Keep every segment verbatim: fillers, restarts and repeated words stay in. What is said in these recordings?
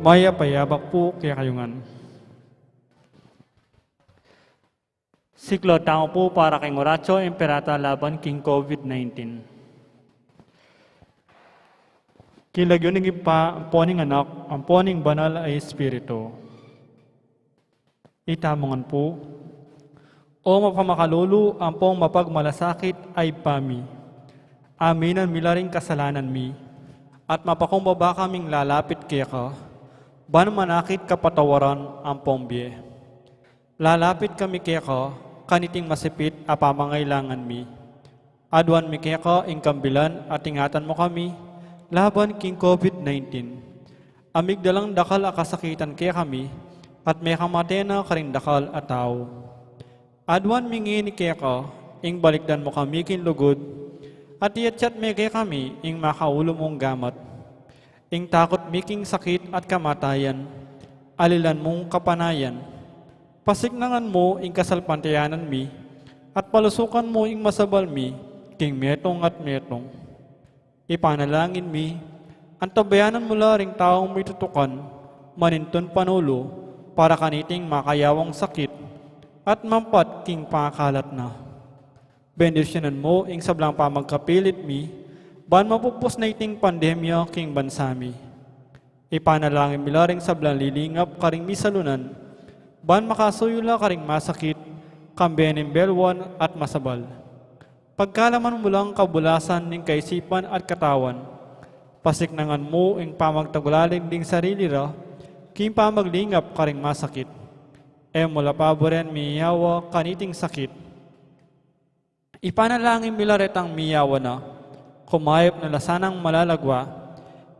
Mayap a yabak pu kekayu ngan. Siklaud tamu pu para king Oratio Imperata laban king COVID nineteen. King lagyu ning Ibpa, ampo ning Anak, ampo ning Banal a Espiritu. Itamu ngan pu. O mapamakalulu ampong mapagmalasakit a Ibpa mi, aminan mi la ring kasalanan mi, at mapakumbaba kaming lalapit keka, ban manakit kapatawaran ampong bie. Lalapit kami keka, kaniting masipit a pamangailangan mi. Aduan mi keka ing kambilan at ingatan mu kami laban king COVID nineteen. A migdalang dakal a kasakitan kekami at mekamate na karing dakal a tau. Aduan mi ngeni keka ing balikdan mu kami king lugud at iatsat me kekami ing makaulu mung gamat. Ing takut mi king sakit at kamatayan, alilan mung kapanayan. Pasiknangan mu ing kasalpantayanan mi, at palusukan mu ing masabal mi king metung at metung. Ipanalangin mi, antabayanan mu la ring taung mitutukan, manintun panulu, para kaniting makayawang sakit, at mampat king pangakalat na. Bendisyunan mu ing sablang pamagkapilit mi, ban mapupus na iting pandemya king bansa mi. Ipanalangin mi la ring sablang lilingap karing misalunan, ban makasuyu la karing masakit, kambe ning belwan at masabal. Pagkalaman mu lang kabulasan ning kaisipan at katawan, pasiknangan mu ing pamagtagulaling ding sarili ra, king pamaglingap karing masakit. E mu la paburen miyawa kaniting sakit. Ipanalangin mi la retang miyawa na, kumayap na la sanang malalagwa,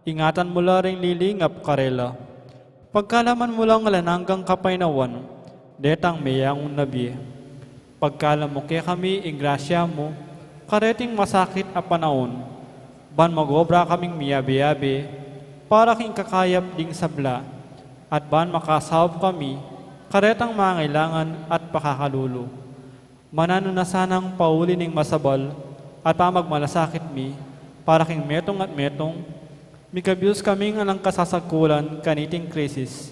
ingatan mu la ring lilingap karela. Pagkalaman mu lang alang anggang kapaynawan, detang meyangu na bie. Pagkalam mu kekami ing grasya mu, kareting masakit a panaun, ban mag-obra kaming miyabe-yabe, para king kakayap ding sabla, at ban makasaup kami, karetang mangailangan at pakakalulu. Mananu na sanang pauli ning masabal at pamagmalasakit mi para king metung at metung, mikabus kaming alang kasasagkulan kaniting krisis.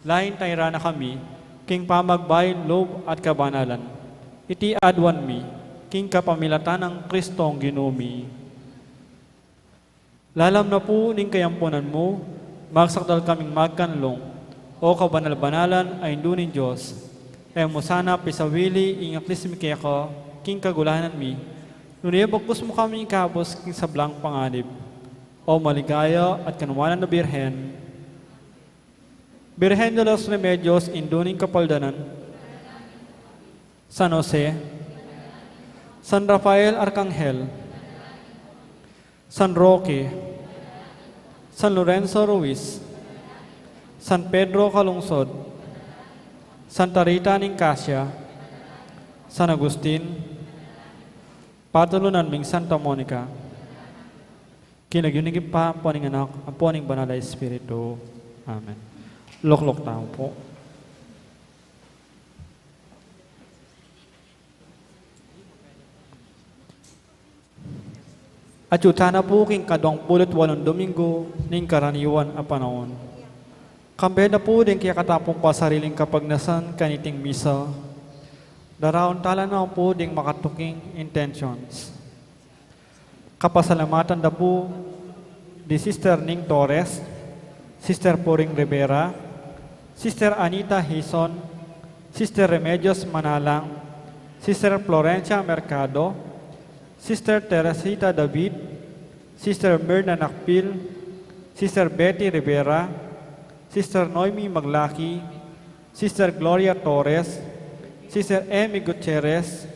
Lain tayra na kami king pamagbayu lub at kabanalan. Iti aduan mi king kapamilatan nang Kristong Ginu mi. Lalam na pu ning kayampunan mu, magsakdal kaming magkanlung, O kabanal-banalan a Indu ning Dios. E mu sana pisawili ing aklis mi keka king kagulanan mi, nune bagkus mu kami ikabus king sablang panganib. O maligaya at kanuanan a Birhen, Birhen de los Remedios, Indu ning Kapaldanan, San Jose, San Rafael Arkanghel, San Roque, San Lorenzo Ruiz, San Pedro Calungsod, Santa Rita ning Cassia, San Agustin, patulunan ming Santa Monica. King lagyu ning Ibpa, ampo ning Anak, ampo ning Banal a Espiritu. Amen. Lukluk tamu pu. Atyu tana pu king kaduang pulu't walung Dominggu ning karaniwan a panaun. Kambe na pu ding kekatapung pasariling kapagnasan kaniting misa, daraun tala na pu ding makatuking intentions. Kapasalamatan da pu di Sister Ning Torres, Sister Puring Rivera, Sister Anita Hison, Sister Remedios Manalang, Sister Florencia Mercado, Sister Teresita David, Sister Mirna Nakpil, Sister Betty Rivera, Sister Noemi Maglaki, Sister Gloria Torres, Sister Emmy Gutierrez,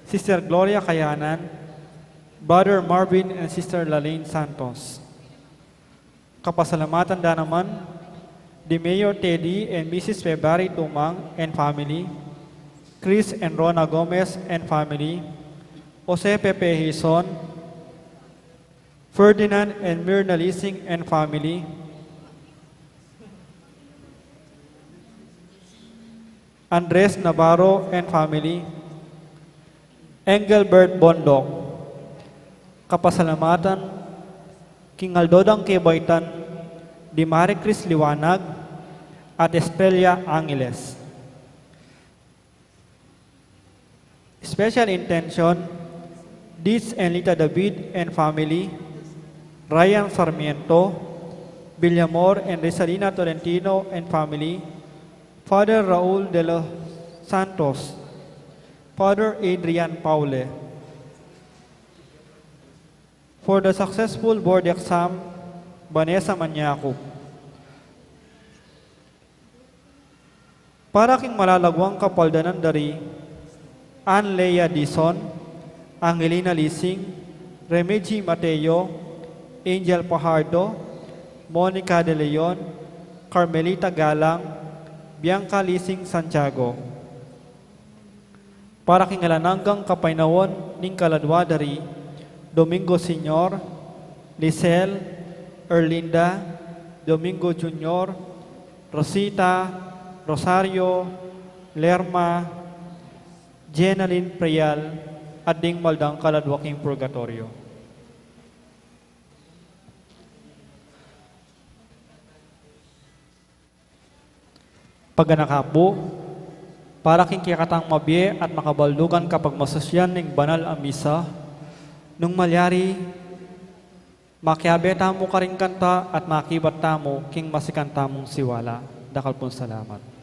Sister Gloria Kayanan, Brother Marvin and Sister Lalene Santos. Kapasalamatan da naman di Mayor Teddy and Missus February Tumang and family, Chris and Rona Gomez and family, Jose Pepe Hison, Ferdinand and Mirna Lising and family, Andres Navarro and family, Engelbert Bondoc. Kapasalamatan king aldo dang kebaitan Dimari Chris Liwanag, at Estrella Angeles. Special intention, Diz and Lita David and family, Ryan Sarmiento, Villamor and Rizalina Tolentino and family, Father Raul de los Santos, Father Adrian Paule. For the successful board exam, Vanessa Maniaco. Para king malalaguang kapaldanan da ri Ann Lea Dizon, Angelina Lising, Remigi Mateo, Angel Pajardo, Monica De Leon, Carmelita Galang, Bianca Lising Santiago. Para king alang anggang kapaynawan ning kaladua da ri Domingo Senior, Lisel, Erlinda, Domingo Junior, Rosita, Rosario, Lerma, Jenalyn Prial, at ding mal dang kaladua king purgatoryo. Paganaka pu, para king kekatang mabie at makabaldugan kapagmasusyan ning banal a misa, nung malyari, makiabe tamu karing kanta at makibat tamu king masikan tamung siwala. Dakal pung salamat.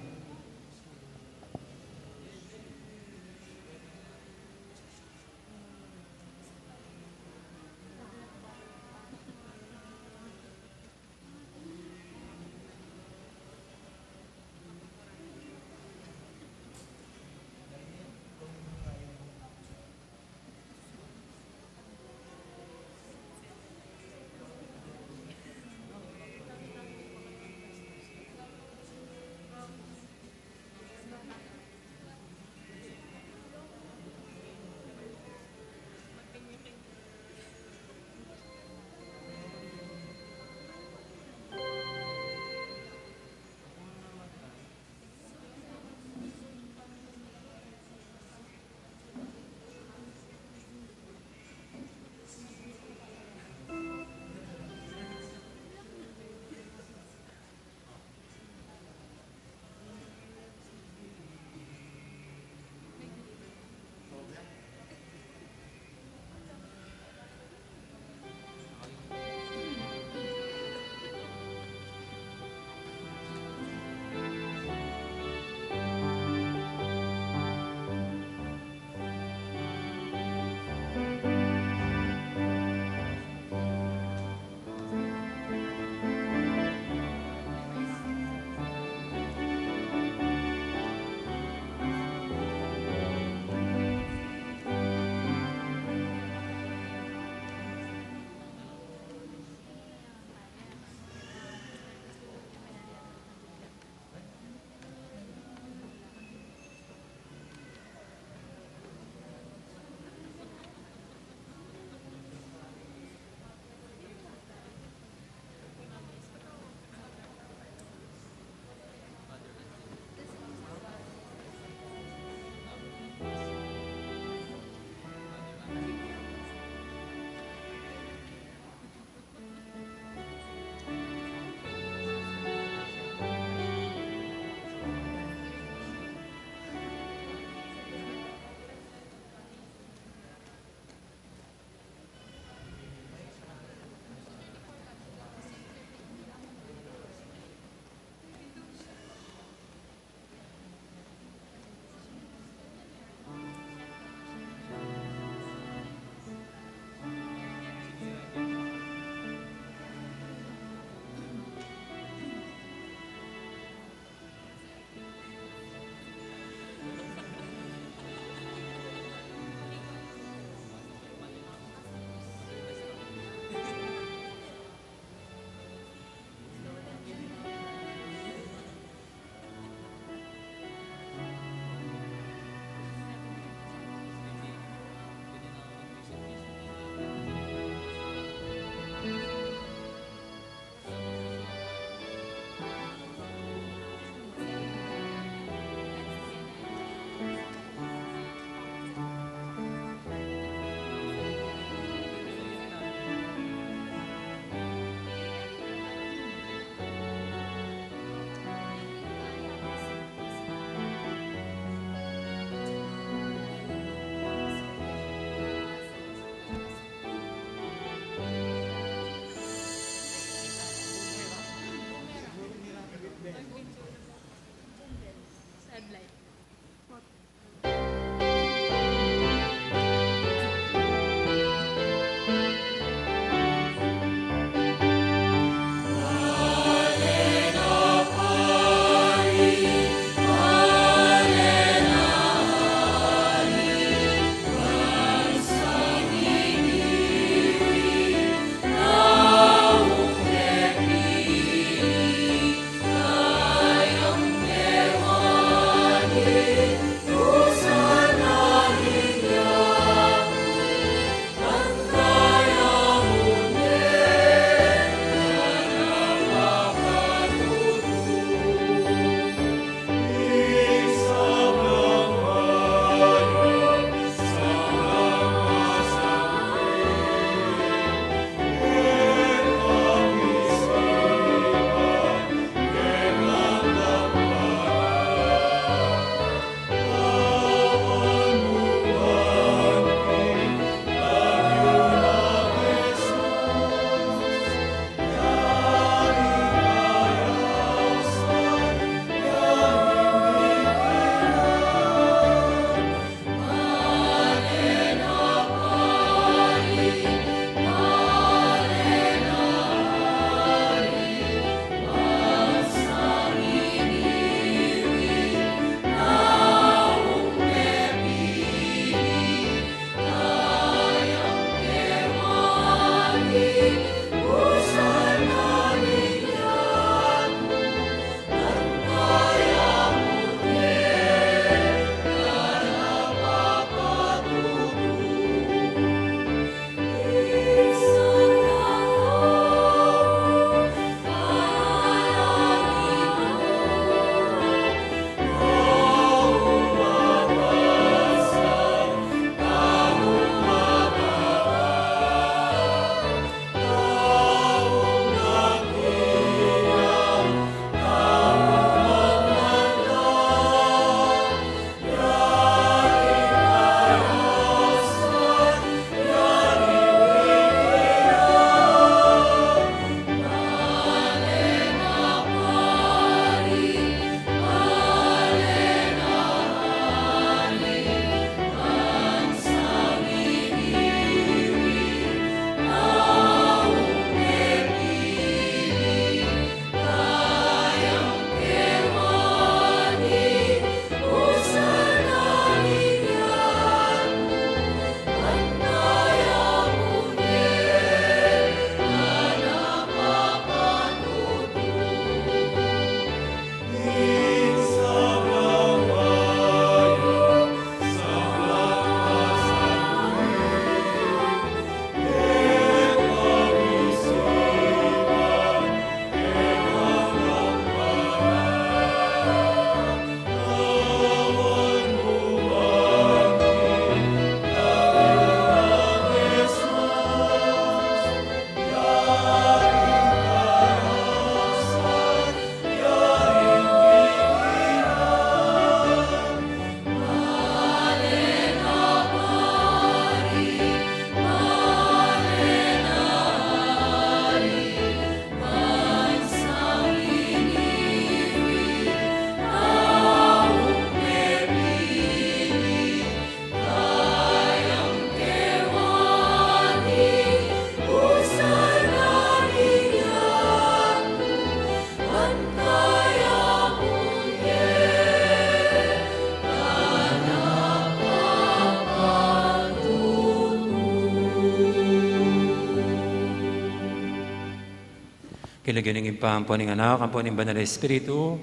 King lagyu ning Ibpa, ampo ning Anak, ampo ning Banal Espiritu.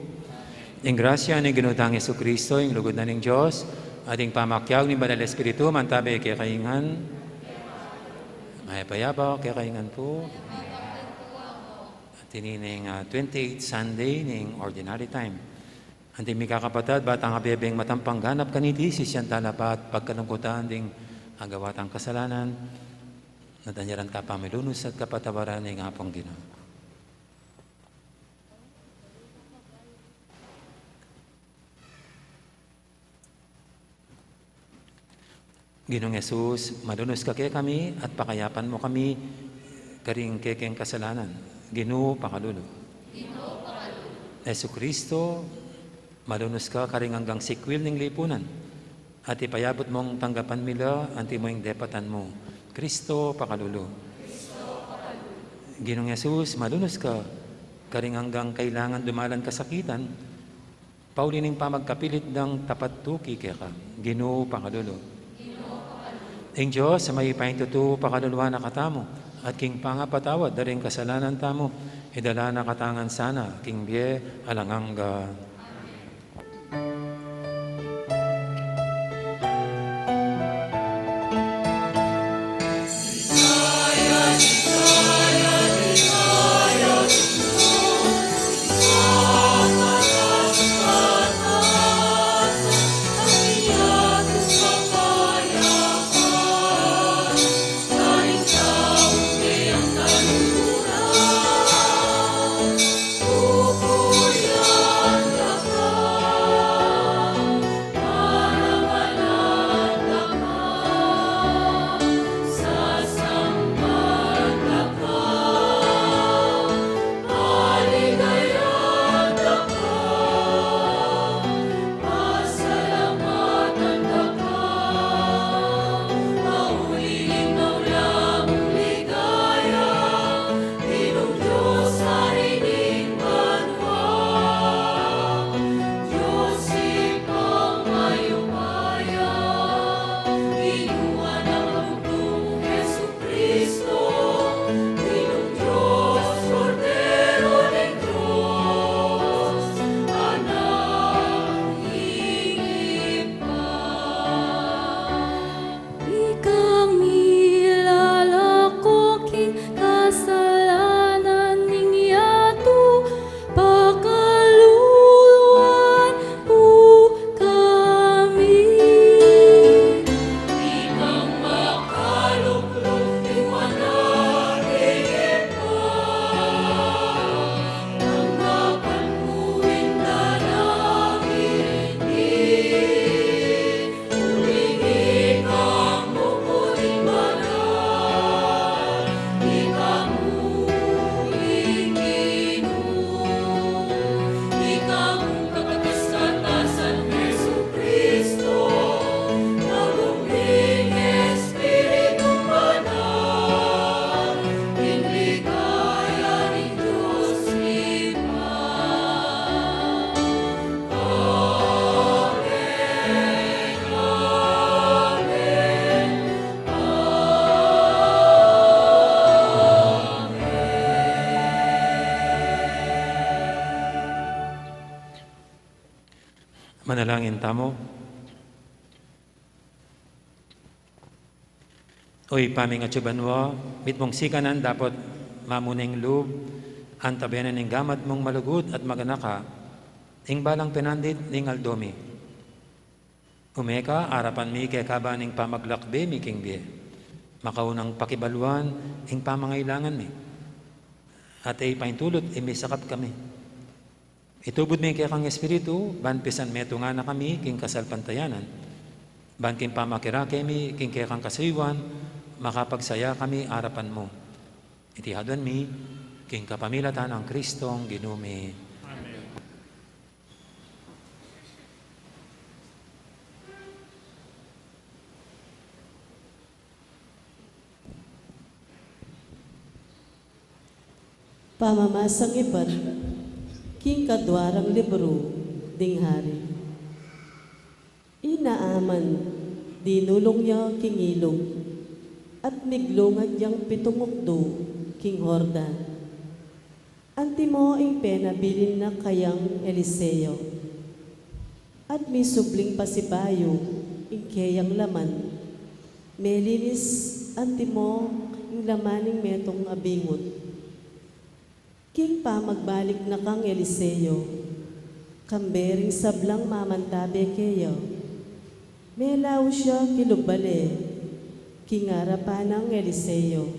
Ing grasya ning Ginu tang Jesucristo, ing lugud na ning Dios, at ing pamakiabe ning Banal Espiritu, mantabe kekayu ngan. Mayap a abak kekayu ngan pu. At ini ning, ah, twenty-eighth Sunday ning Ordinary Time. Anti mikakapatad, ba tang abebeng matampang ganap kaniti, sisian tala pa at pagkalungkutan ding agawa tang kasalanan, na danyaran ta pa milunus at kapatawaran ning Apung Ginu. Ginung Jesus, malunus ka kekami at pakayapan mu kami karing kekeng kasalanan. Ginu, pakalulu. Jesucristo, malunus ka karing anggang sikwil ning lipunan at ipayabut mung tanggapan mi la anti mu ing depatan mu. Cristo, pakalulu. Ginung Jesus, malunus ka karing anggang kailangan dumalan kasakitan, pauli ning pamagkapilit dang tapat tuki keka. Ginu, pakalulu. Ing Dios a mayupayang tutu pakaluluan na katamu, at king pangapatawad da ring kasalanan tamu, idala na katamu ngan sana king bie alang angga. Cristo, Ginung Dios, Kordero ning Dios, Anak ning Ibpa. Ikang milalako king kasalanan ning yatu, pakaluluan mu kami. Ikang makalukluk ning Anak ning Ibpa, tanggapan mu ing dalangin mi. Uling ikang mukut ing banal, ikang uling Ginu, ikang kakataskatasang Jesucristo, nalung ning Espiritu Banal, ing ligaya ning Dios Ibpa. Amen, amen, amen. Manalangin tamu. O Ibpa mi atsu banua, mitmung sikanan dapot mamune ing lub, antabayanan ning gamat mung malugud at maganaka ing balang penandit ning aldo mi. Ume ka arapan mi keka ban ing pamaglakbe mi king bie makaunang pakibaluan ing pamangailangan mi, at e paintulut ing misakap kami. Itubud mi ing kekang Espiritu ban pisan metungan na kami king kasalpantayanan, ban king pamakirake mi king kekang kasuyuan, makapagsaya kami arapan mu. Iti haduan mi king kapamilatan nang Kristong Ginu mi. Amen. Pamamasang ibat king kaduarang libru ding Hari. I Naaman, dinulung ya king ilug, at miglungad yang pitung ukdu king Jordan. Antimo ing penabilin na kayang Eliseo, at misubling pasibayu ing keyang laman, melinis antimo ing laman ning metung a bingut. King pamagbalik na kang Eliseo, kambe ring sablang mamantabe keya, melau ya kilub bale king arapan nang Eliseo,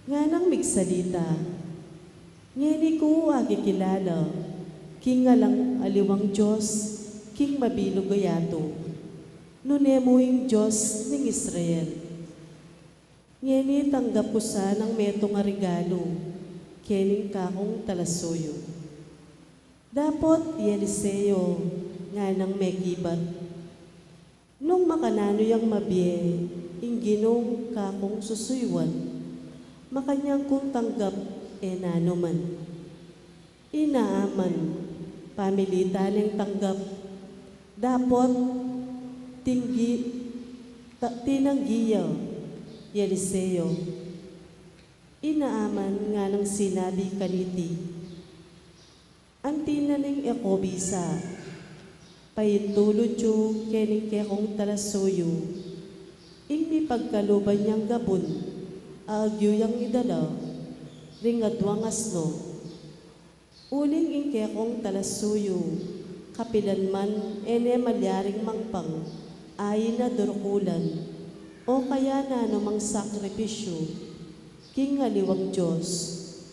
nganang migsalita, "Ngeni ku akikilala king alang aliwang Dios king mabilug a yatu, nune mu ing Dios ning Israel." Ngeni tanggap ku sanang metung a regalu kening kakung talasuyu. Dapot i Eliseo nganang mekibat, "Nung makananu yang mabie ing Ginung kakung susuyuan, makanyan kung tanggap e nanu man." I Naaman, pamilitan neng tanggap, dapot tinggi, ta-, tinanggi ya i Eliseo. I Naaman nganang sinabi kaniti, "Anti na ning e ko bisa, paintulud yu kening kekong talasuyu ing mipagkaluban yang gabun a agyu yang idala ring aduang asno. Uling ing kekong talasuyu, kapilan man e ne malyaring mangpang ain a durukulan, o kaya nanumang sakripisyu king aliwang Dios,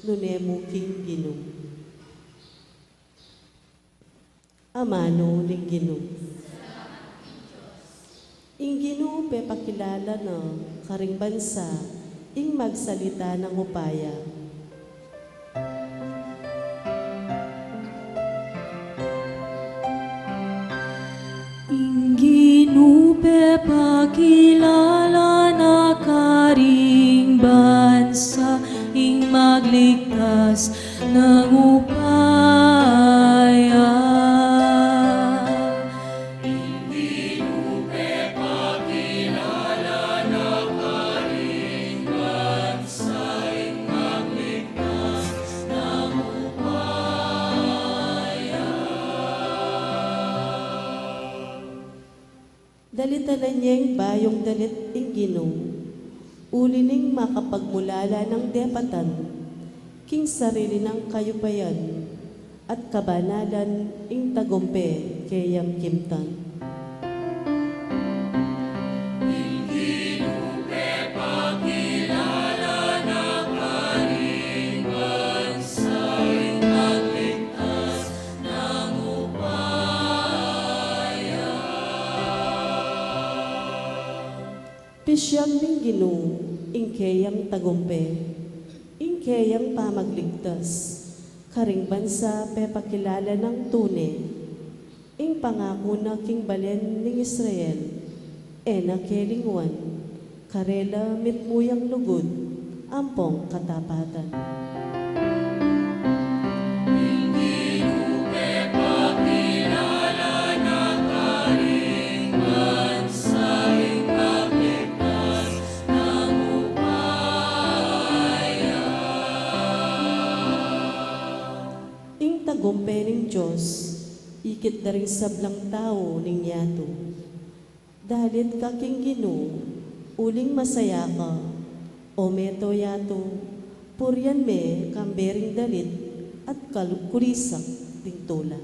nune mu king Ginu." Amanu ning Ginu. Ing Ginu pepakilala na karing bansa ing magsalita nang upaya. Ing Ginu pepakilala na karing bansa ing magligtas nang upaya. Ing Ginu pepakilala na karing bansa ing magligtas nang upaya. Dalitanan yeng bayung dalit ing Ginu, uli ning makapagmulala nang depatan king sarili nang kayupayan at kabanalan ing tagumpe keyang kimtan. Ing Ginu pepakilala na karing bansa ing magligtas nang upaya. Pisyag ning Ginu ing keyang tagumpe, ing keyang pamagligtas, karing bansa pepakilala nang tune, ing pangaku na king balen ning Israel, e na kelingwan, karela mitmu yang lugud ampong katapatan. Ing Ginu pepakilala na karing bansa ing magligtas nang upaya. Ing tagumpe ning Dios, ikit da ring sablang tau ning yatu. Dalit ka king Ginu, uling masaya ka, o meto yatu, purian me kambe ring dalit at kal-, kulisak ring tula.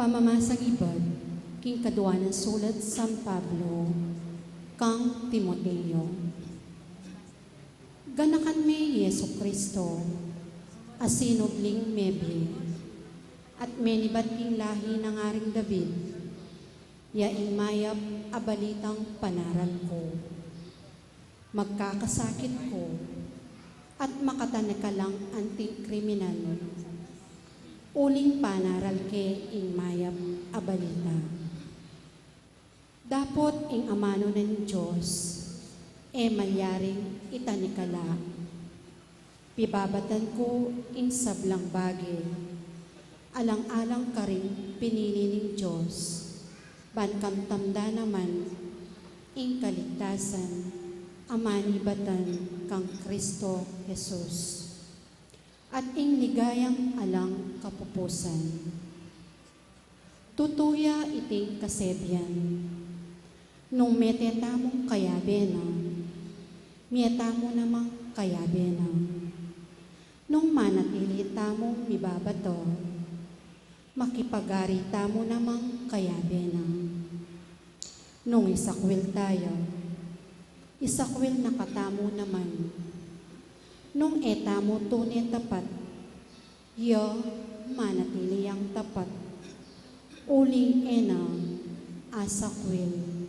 Pamamasang ibat king kadua nang sulat San Pablo kang Timoteo. Ganakan me i Jesucristo, a sinubling mebie, at menibat king lahi nang Aring David, ya ing mayap a balitang panaral ku. Magkakasakit ku, at makatan ne kalang anting kriminal, uling panaral ke ing mayap a balita. Dapot ing amanu nang Dios, e malyaring itang kala. Pibabatan ku ing sablang bage, alang-alang karing pinili ning Dios, ban kamtan da naman ing kaligtasan a manibatan kang Kristo Jesus, at ing ligayang alang kapupusan. Tutu ya iting kasebian. Nung mete tamung kayabe na, mie tamu namang kayabe na. Nung manatili tamung mibabata, makipagari tamu namang kayabe na. Nung isakwil taya, isakwil na katamu naman. Nung e tamu tune tapat, ya manatili yang tapat, uling e na asakwil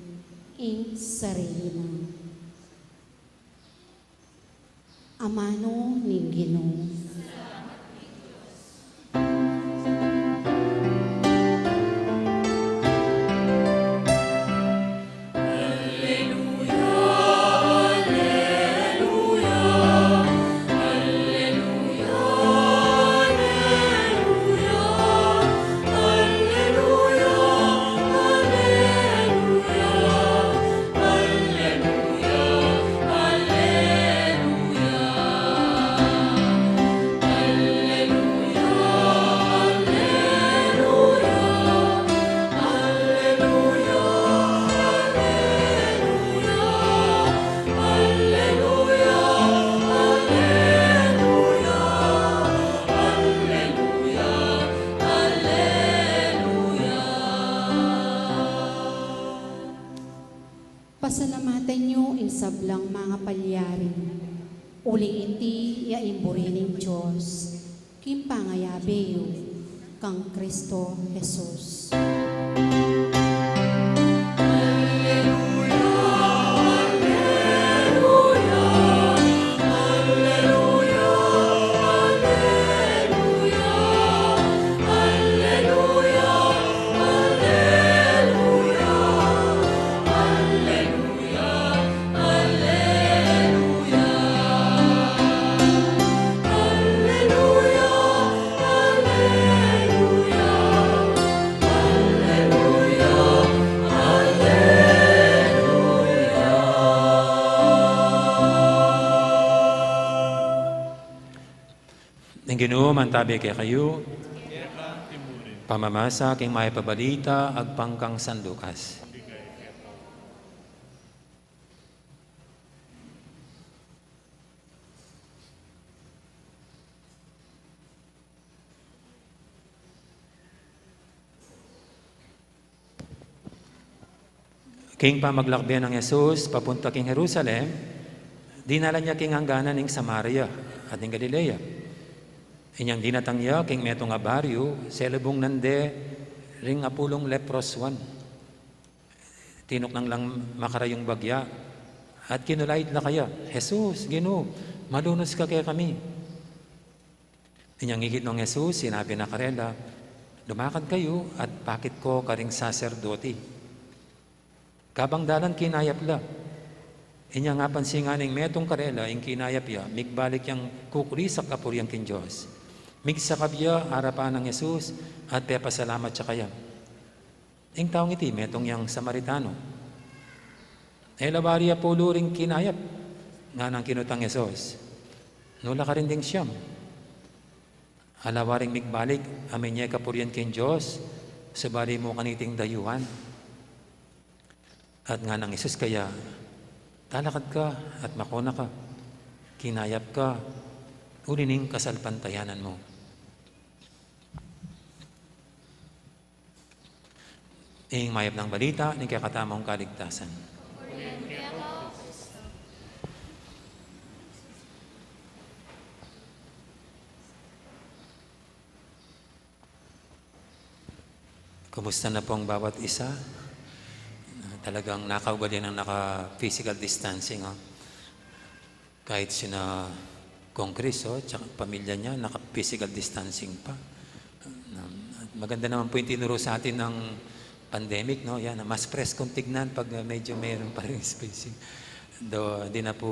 ing sarili na. Amanu ning Ginu. Pasalamatan yu ing sablang mangapalyari, uling iti ya ing buri ning Dios king pangayabe yu kang Kristo Jesus. Ing Ginu mantabi kekayu. Pamamasa king mayap a balita agpang kang San Lucas. King pamaglakbe nang Jesus papunta king Jerusalem, dinalan ya king angganan ning Samaria at ning Galilea. Inyang dinatang ya king metung a baryu, selubung nande ring apulung leproswan. Tinuknang lang makarayung bagya, at kinulait la kaya, "Jesus, Ginu, malunus ka kekami." Inyang ikit nong Jesus, sinabi na karela, "Lumakad kayu at pakit ko karing saserdoti." Kabang dalan kinayap la. Inyang apansin ning metung karela ing kinayap ya, migbalik yang kukulisak kapurian king Dios. Migsakab ya arapan nang Jesus at pepasalamat ya kaya. Ing taung iti metung yang Samaritano. E la wari apulu ring kinayap, nganang kinutang Jesus. Nu la karin ding siyam? Ala waring migbalik a menye kapurian king Dios, subali mu kaniting dayuhan? At nganang Jesus kaya, "Talakad ka at makuna ka. Kinayap ka, uli ning kasalpantayanan mu." Ing mayap nang balita ning kekatamung kaligtasan. Kumusta na pong bawat isa? Talagang nakaugalian nang naka-physical distancing, oh. Kahit sina Kong Chris, oh, tsaka pamilya niya, naka-physical distancing pa. Maganda naman po yung tinuro sa atin ng pandemic, no? Yan, mas preskong tignan pag, uh, medyo mayroon pa rin spacing. Do, hindi na po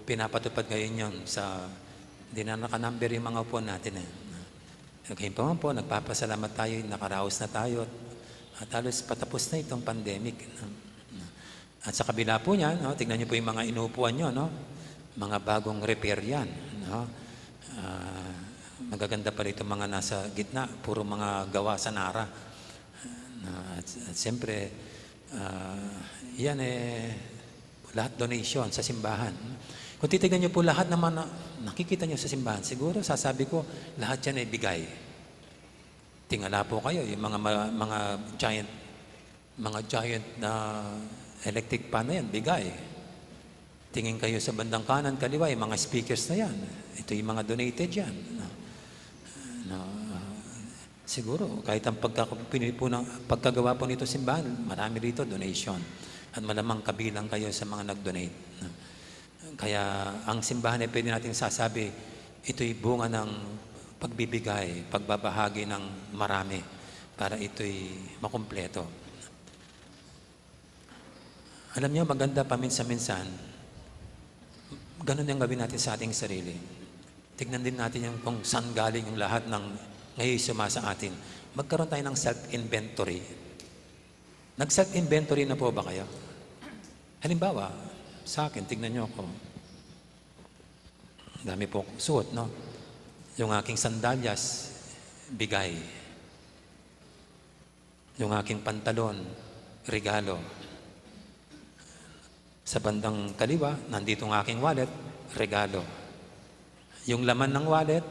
pinapatupad ngayon yun sa, hindi na naka-number yung mga upuan natin, eh. Gayunpaman po, nagpapasalamat tayo, nakaraos na tayo, at halos patapos na itong pandemic, no? At sa kabila po niyan, no, tignan niyo po yung mga inuupuan niyo, no? Mga bagong repair yan, no? Ah, magaganda pala itong mga nasa gitna, puro mga gawa sa Nara. Na, at, at siyempre, ah, yan eh, lahat donation sa simbahan. Kung titignan niyo po lahat naman na nakikita niyo sa simbahan, siguro sasabi ko, lahat yan ay bigay. Tingala po kayo, yung mga, ma-, mga giant, mga giant na electric fan na yan, bigay. Tingin kayo sa bandang kanan, kaliwa, yung mga speakers na yan. Ito yung mga donated yan. No? No, siguro, kahit ang pagka-, pini-, po ng, pagkagawa po nito simbahan, marami rito donation. At malamang kabilang kayo sa mga nag-donate. No? Kaya ang simbahan ay pwede nating sasabi, ito'y bunga ng pagbibigay, pagbabahagi ng marami para ito'y makumpleto. Alam niyo, maganda paminsan-minsan, ganun yung gawin natin sa ating sarili. Tignan din natin yung kung saan galing yung lahat ng ngayon suma sa atin. Magkaroon tayo ng self-inventory. Nag-self-inventory na po ba kayo? Halimbawa, sa akin, tignan niyo ako. Dami po akong suot, no? Yung aking sandalyas, bigay. Yung aking pantalon, regalo. Sa bandang kaliwa, nandito ang aking wallet, regalo. Yung laman ng wallet,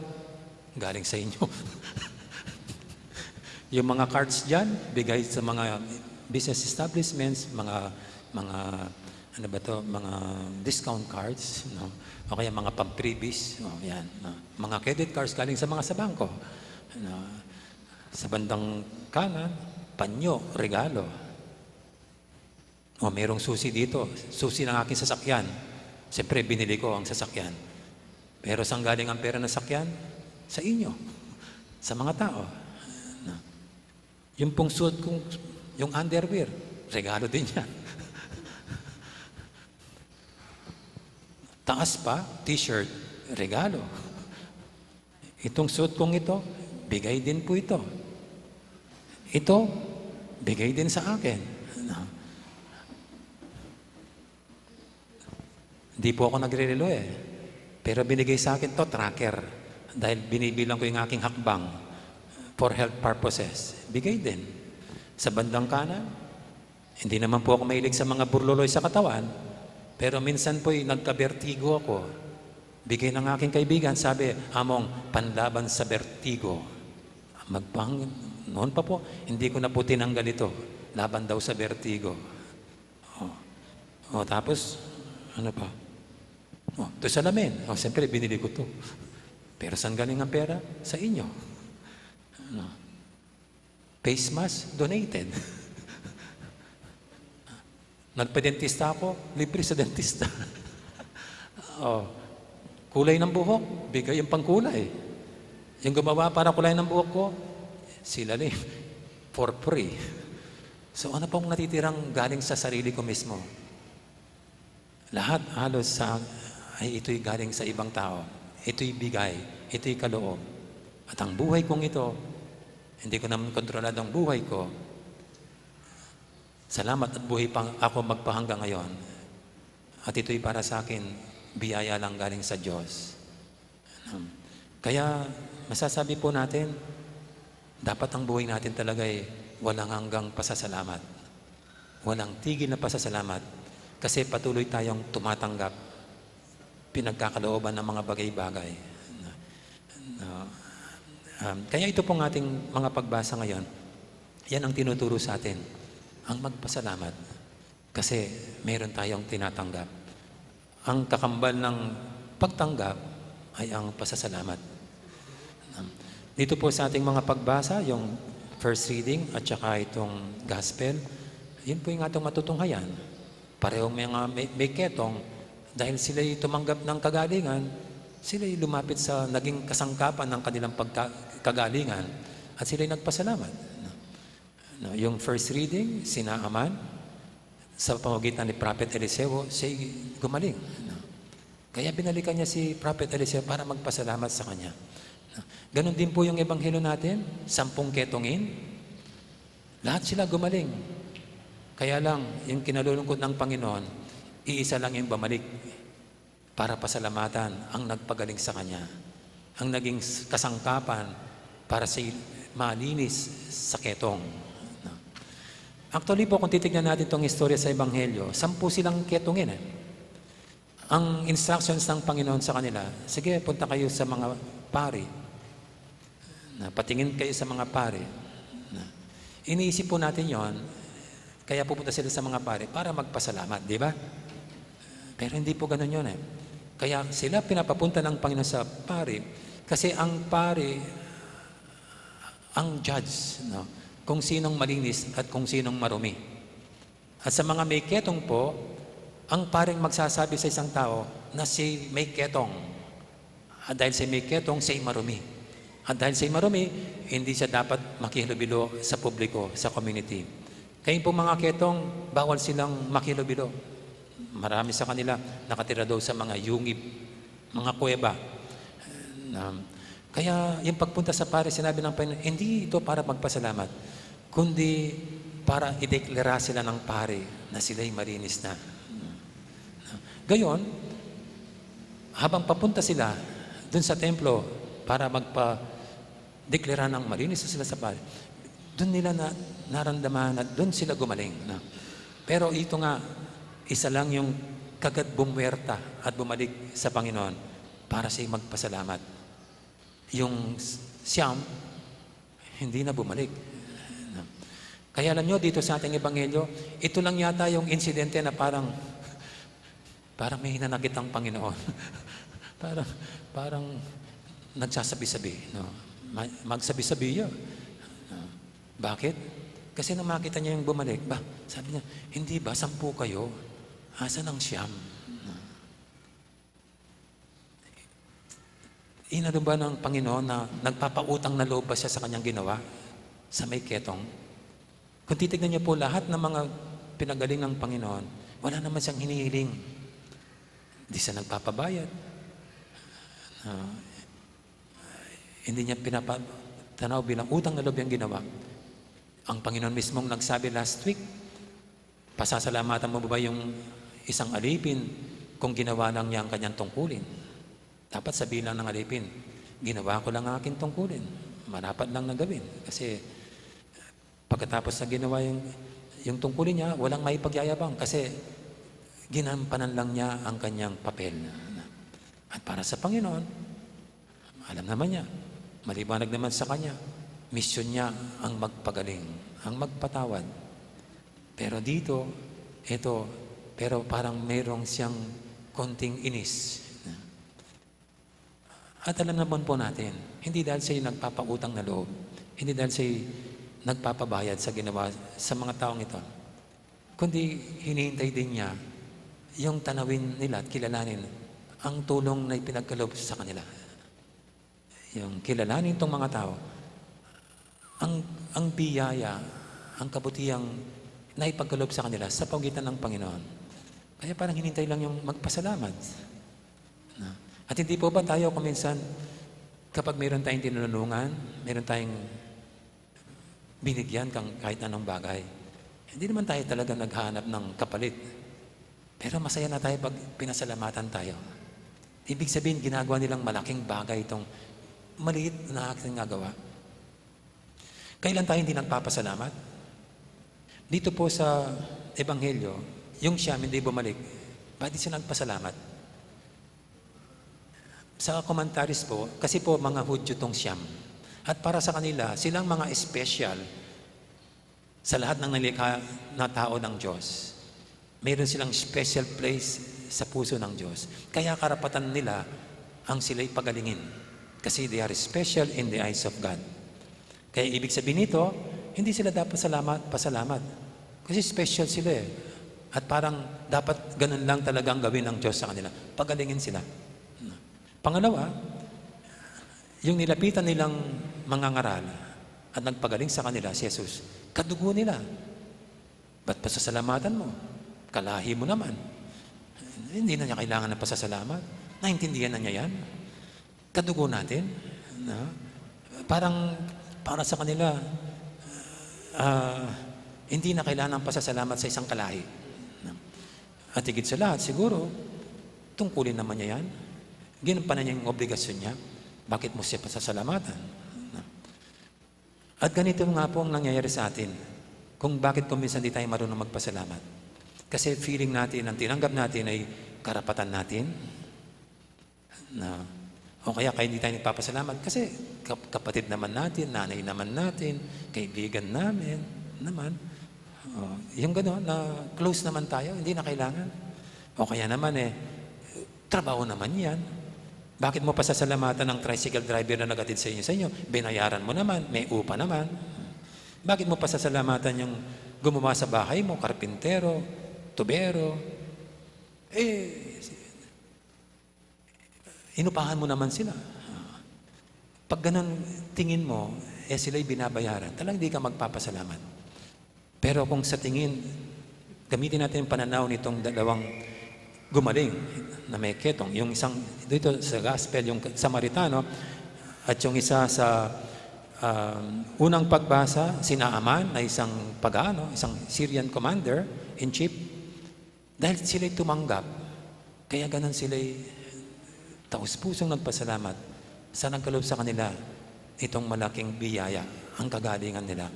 galing sa inyo. Yung mga cards dyan, bigay sa mga business establishments, mga, mga, ano ba to, mga discount cards, no? O kaya mga pang-freebies, o, yan, no? Mga credit cards galing sa mga sa bangko, no? Sa bandang kanan, panyo, regalo. O, merong susi dito. Susi ng aking sasakyan. Siyempre, binili ko ang sasakyan. Pero saan galing ang pera ng sakyan? Sa inyo. Sa mga tao. Na, yung pong suot kong, yung underwear, regalo din yan. Taas pa, t-shirt, regalo. Itong suot kong ito, bigay din po ito. Ito, bigay din sa akin. Ano? Di po ako nagre-relo eh. Pero binigay sa akin to, tracker. Dahil binibilang ko yung aking hakbang for health purposes. Bigay din. Sa bandang kanan, hindi naman po ako mahilig sa mga burloloy sa katawan, pero minsan po'y nagka-bertigo ako. Bigay ng aking kaibigan, sabi, "Among, panlaban sa bertigo." Magpang-, noon pa po, hindi ko na po tinanggal ito. Laban daw sa bertigo. Oh. Oh, tapos, ano pa? Oh, to salamin. Oh, siyempre, binili ko to. Pero saan galing ang pera? Sa inyo. Ano? Face mask, donated. Nagpadentista ako, libre sa dentista. Oh. Kulay ng buhok, bigay yung pangkulay. Yung gumawa para kulay ng buhok ko, sila rin, for free. So, ano pong natitirang galing sa sarili ko mismo? Lahat halos sa, ay ito'y galing sa ibang tao. Ito'y bigay, ito'y kaloob. At ang buhay kong ito, hindi ko naman kontrolado ang buhay ko. Salamat at buhay pa ako magpahanggang ngayon. At ito'y para sa akin, biyaya lang galing sa Diyos. Um, kaya masasabi po natin, dapat ang buhay natin talaga ay walang hanggang pasasalamat. Walang tigil na pasasalamat. Kasi patuloy tayong tumatanggap, pinagkakalooban ng mga bagay-bagay. No? Um, kaya ito pong ating mga pagbasa ngayon, yan ang tinuturo sa atin, ang magpasalamat. Kasi meron tayong tinatanggap. Ang kakambal ng pagtanggap ay ang pasasalamat. Dito po sa ating mga pagbasa, yung first reading at saka itong gospel, yun po yung ating matutunghayan. Parehong may, mga, may, may ketong, Dahil sila'y tumanggap ng kagalingan, sila'y lumapit sa naging kasangkapan ng kanilang pagka-, kagalingan at sila'y nagpasalamat. No? No, yung first reading, si Naaman, sa pamamagitan ni Prophet Eliseo, siya'y gumaling. No? Kaya binalikan niya si Prophet Eliseo para magpasalamat sa kanya. No? Ganun din po yung ebanghelyo natin, sampung ketongin, lahat sila gumaling. Kaya lang, yung kinalulungkot ng Panginoon, iisa lang yung bumalik para pasalamatan ang nagpagaling sa kanya, ang naging s-, kasangkapan para sa malinis sa ketong. No? Actually po, kung titignan natin 'tong istorya sa Ebanghelyo, sampu silang ketongin eh. Ang instructions ng Panginoon sa kanila, "Sige, punta kayo sa mga pari. Na, patingin kayo sa mga pari." Na, iniisip po natin yon, kaya pupunta sila sa mga pari para magpasalamat, di ba? Pero hindi po ganun yon eh. Kaya sila pinapapunta ng Panginoon sa pari kasi ang pari ang judge, no? Kung sinong malinis at kung sinong marumi. At sa mga may ketong po, ang paring magsasabi sa isang tao na siya may ketong. At dahil siya may ketong, siya marumi. At dahil siya marumi, hindi siya dapat makihilubilo sa publiko, sa community. Kaya po mga ketong, bawal silang makihilubilo. Marami sa kanila nakatira daw sa mga yungib, mga kuweba. Na, kaya yung pagpunta sa pari, sinabi ng Panginoon, hindi ito para magpasalamat, kundi para ideklara sila ng pari na sila'y malinis na. Gayon, habang papunta sila dun sa templo para magpa-, deklara ng malinis na sila sa pari, dun nila na, naramdaman na dun sila gumaling. Na. Pero ito nga, isa lang yung kagad bumuwerta at bumalik sa Panginoon para siya magpasalamat. Yung s-, siyam, hindi na bumalik. Na. Kaya alam nyo, dito sa ating ebanghelyo, ito lang yata yung insidente na parang, parang may hinanakit ang Panginoon. Parang, parang nagsasabi-sabi, no? Ma-, magsabi-sabi yun. No? Bakit? Kasi nung makita niya yung bumalik, ba, sabi niya, "Hindi ba, sampu kayo? Asan ang siyam?" No? Inano ba ng Panginoon na nagpapautang na loob ba siya sa kanyang ginawa sa may ketong? Kung titignan niyo po lahat ng mga pinagaling ng Panginoon, wala naman siyang hinihiling. Di siya nagpapabayad. Ah, hindi niya pinapatanaw bilang utang na loob yung ginawa. Ang Panginoon mismong nagsabi last week, "Pasasalamatan mo ba yung isang alipin kung ginawa lang niya ang kanyang tungkulin?" Dapat sabihin lang ng alipin, "Ginawa ko lang ang aking tungkulin. Marapat lang na gawin." Kasi pagkatapos na ginawa yung, yung tungkulin niya, walang maipagyayabang kasi ginampanan lang niya ang kanyang papel. At para sa Panginoon, alam naman niya, maliwanag naman sa kanya, misyon niya ang magpagaling, ang magpatawad. Pero dito, ito, pero parang mayroong siyang konting inis. At alam naman po natin, hindi dahil siya'y nagpapautang na loob, hindi dahil siya'y nagpapabayad sa ginawa sa mga taong ito, kundi hinihintay din niya yung tanawin nila at kilalanin ang tulong na ipinagkaloob sa kanila. Yung kilalanin itong mga tao, ang, ang biyaya, ang kabutihang naipagkaloob sa kanila sa pagitan ng Panginoon. Kaya parang hinintay lang yung magpasalamat. Na. At hindi po ba tayo kung minsan, kapag meron tayong tinulungan, meron tayong binigyan kang kahit anong bagay, hindi naman tayo talaga naghahanap ng kapalit. Pero masaya na tayo pag pinasalamatan tayo. Ibig sabihin, ginagawa nilang malaking bagay itong maliit na aking nagawa. Kailan tayo hindi nagpapasalamat? Dito po sa Ebanghelyo, yung siyam hindi bumalik. Bakit di siya nagpasalamat? Sa commentaries po, kasi po mga Hudyo tong siyam. At para sa kanila, silang mga special sa lahat ng nilikha na tao ng Diyos. Mayroon silang special place sa puso ng Diyos. Kaya karapatan nila ang sila'y pagalingin. Kasi they are special in the eyes of God. Kaya ibig sabihin nito, hindi sila dapat salamat, pasalamat. Kasi special sila eh. At parang dapat ganun lang talagang gawin ng Diyos sa kanila. Pagalingin sila. Pangalawa, yung nilapitan nilang mangangaral at nagpagaling sa kanila si Jesus, kadugo nila. Ba't pasasalamatan mo? Kalahi mo naman. Hindi na niya kailangan ng pasasalamat. Naintindihan na niya yan. Kadugo natin. Na? Parang para sa kanila, ah, hindi na kailangan ng pasasalamat sa isang kalahi. Na? At higit sa lahat, siguro, tungkulin naman niya yan. Ginampanan niya yung obligasyon niya. Bakit mo siya pasasalamatan? Na? At ganito nga po ang nangyayari sa atin. Kung bakit kung minsan di tayo marunong magpasalamat. Kasi feeling natin, ang tinanggap natin ay karapatan natin. Na, o kaya, kaya hindi tayo nagpapasalamat. Kasi kap-, kapatid naman natin, nanay naman natin, kaibigan namin naman. O, yung gano'n, na close naman tayo, hindi na kailangan. O kaya naman eh, trabaho naman yan. Bakit mo pasasalamatan ang tricycle driver na naghatid sa inyo, sa inyo? Binayaran mo naman, may upa naman. Bakit mo pasasalamatan yung gumawa sa bahay mo, karpintero, tubero? Eh, inupahan mo naman sila. Pag ganun tingin mo, eh, sila'y binabayaran, talagang di ka magpapasalamat. Pero kung sa tingin, gamitin natin yung pananaw nitong dalawang gumaling na may ketong. Yung isang dito sa gospel, yung Samaritano, at yung isa sa, um, unang pagbasa, si Naaman na isang pagano, isang Syrian commander in chief. Dahil sila'y tumanggap, kaya ganun sila'y taus-pusong nagpasalamat sa nagkaloob sa kanila itong malaking biyaya, ang kagalingan nila.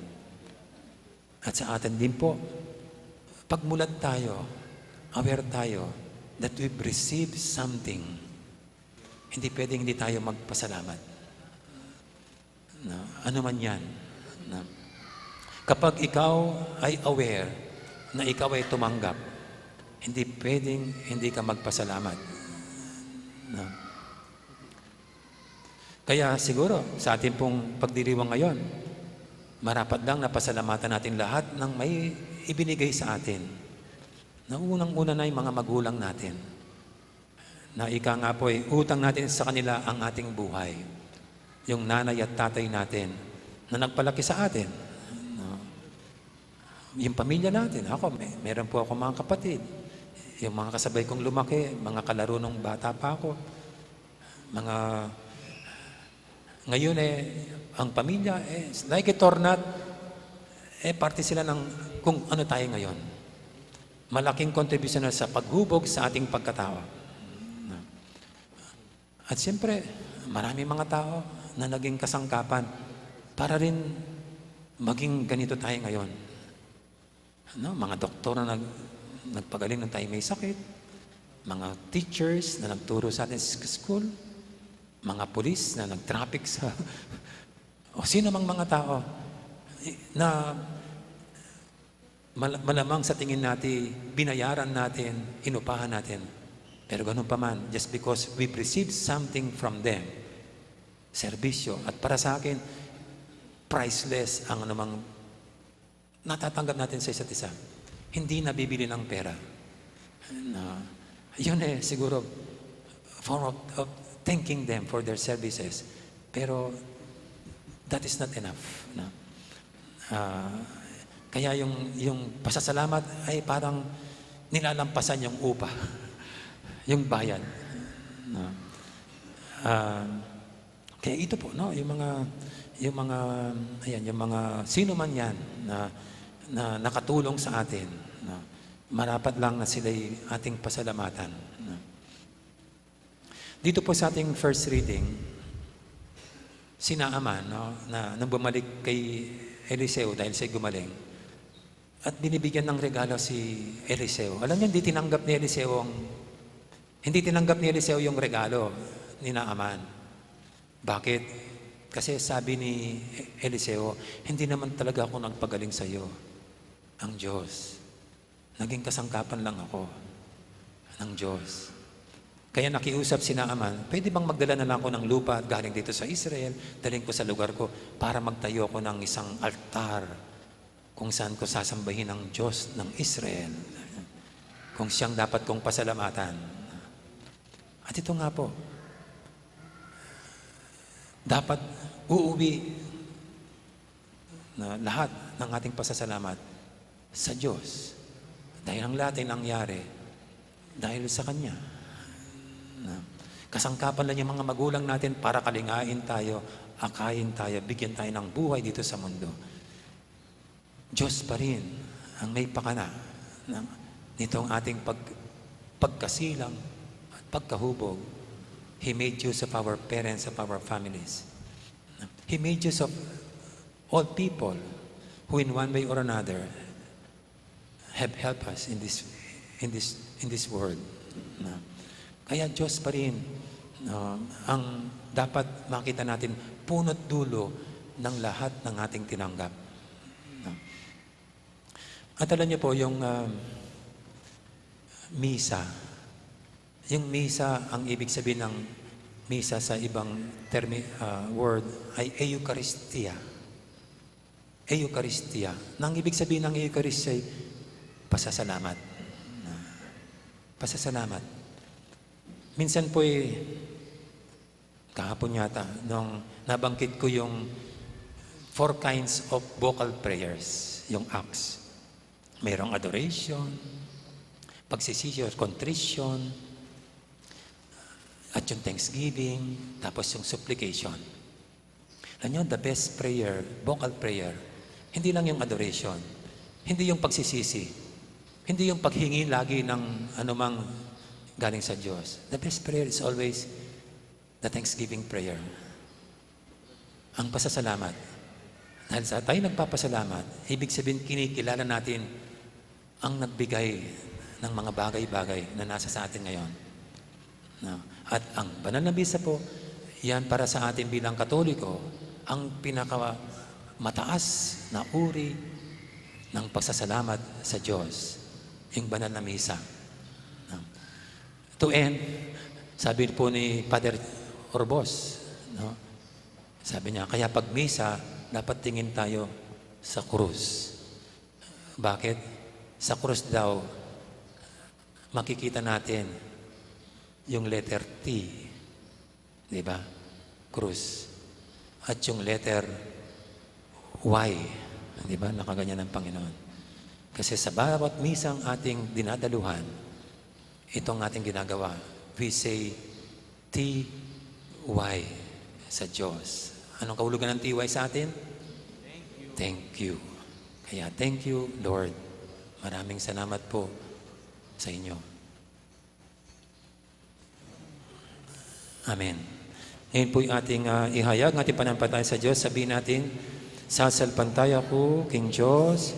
At sa atin din po, pagmulat tayo, aware tayo that we've received something. Hindi pwedeng hindi tayo magpasalamat. Na, ano man yan. Na, kapag ikaw ay aware na ikaw ay tumanggap, hindi pwedeng hindi ka magpasalamat. Na, kaya siguro, sa ating pong pagdiriwang ngayon, marapat lang na pasalamatan natin lahat ng may ibinigay sa atin. Na unang-una na yung mga magulang natin. Na ika nga po, eh, utang natin sa kanila ang ating buhay. Yung nanay at tatay natin na nagpalaki sa atin. No? Yung pamilya natin. Ako, may, meron po ako mga kapatid. Yung mga kasabay kong lumaki, mga kalaro nung bata pa ako. Mga, ngayon eh, ang pamilya, eh, like it or not, eh, parte sila ng kung ano tayo ngayon. Malaking kontribusyon na sa paghubog sa ating pagkatao. At siyempre, maraming mga tao na naging kasangkapan para rin maging ganito tayo ngayon. Ano, mga doktor na nag-, nagpagaling ng tayo may sakit, mga teachers na nagturo sa atin sa school, mga pulis na nag-traffic sa, o sino mang mga tao, eh, na mal-, malamang sa tingin natin, binayaran natin, inupahan natin. Pero ganun pa man, just because we've received something from them, serbisyo, at para sa akin, priceless ang anumang natatanggap natin sa isa't isa. Hindi nabibili ng pera. Na, yun eh, siguro, form of, of thanking them for their services. Pero, that is not enough. Na, ah, kaya yung, yung pasasalamat ay parang nilalampasan yung upa, yung bayad. Na, ah, kaya ito po, no, yung mga, yung mga, ayan, yung mga sino man yan na, na nakatulong sa atin, no, marapat lang na sila'y ating pasalamatan, no. Dito po sa ating first reading, si Naaman, no, na nang bumalik kay Eliseo dahil siya'y gumaling, at binibigyan ng regalo si Eliseo. Alam niyo, hindi tinanggap ni Eliseo ang, hindi tinanggap ni Eliseo yung regalo ni Naaman. Bakit? Kasi sabi ni Eliseo, "Hindi naman talaga ako nagpagaling sa'yo, ang Diyos. Naging kasangkapan lang ako ng Diyos." Kaya nakiusap si Naaman, "Pwede bang magdala na lang ako ng lupa galing dito sa Israel, dalhin ko sa lugar ko para magtayo ako ng isang altar kung saan ko sasambahin ang Diyos ng Israel?" kung siyang dapat kong pasalamatan. At ito nga po, dapat uuwi na lahat ng ating pasasalamat sa Diyos. Dahil ang lahat ay nangyari dahil sa Kanya. Na, kasangkapan lang yung mga magulang natin para kalingain tayo, akayin tayo, bigyan tayo ng buhay dito sa mundo. Diyos pa rin ang may pakana ng, nitong ating pag-, pagkasilang at pagkahubog. He made use of our parents, of our families. He made use of all people who in one way or another have helped us in this, in this, in this world. Na, kaya Diyos pa rin, no, ang dapat makita natin, puno't dulo ng lahat ng ating tinanggap. No? At alam niyo po, yung, ah, misa, yung misa, ang ibig sabihin ng misa sa ibang termi-, ah, word ay Eukaristia. Eukaristia. Nang ibig sabihin ng Eukaristia ay pasasalamat. Pasasalamat. Minsan po, eh, kahapon yata, nung nabanggit ko yung four kinds of vocal prayers, yung Acts. Mayroong adoration, pagsisisi, contrition, at yung thanksgiving, tapos yung supplication. Alam nyo, the best prayer, vocal prayer, hindi lang yung adoration, hindi yung pagsisisi, hindi yung paghingi lagi ng anumang galing sa Diyos. The best prayer is always the thanksgiving prayer. Ang pasasalamat. Dahil sa tayo nagpapasalamat, ibig sabihin kinikilala natin ang nagbigay ng mga bagay-bagay na nasa sa atin ngayon. No? At ang banal na misa po, yan para sa atin bilang Katoliko, ang pinakamataas na uri ng pasasalamat sa Diyos, yung banal na misa. No? To end, sabi po ni Father Orbos, no? Sabi niya, kaya pag misa, dapat tingin tayo sa krus. Bakit? Sa krus daw, makikita natin yung letter T, di ba? Krus. At yung letter Y, di ba? Nakaganyan ang Panginoon. Kasi sa bawat misang ating dinadaluhan, itong ating ginagawa, we say, T Y sa Diyos. Anong kahulugan ng T Y sa atin? Thank you. Kaya, thank you, Lord. Maraming salamat po sa inyo. Amen. Ngayon po'y ating, ah, ihayag, ating panampalataya sa Diyos. Sabihin natin, sasalpantaya ku king Diyos.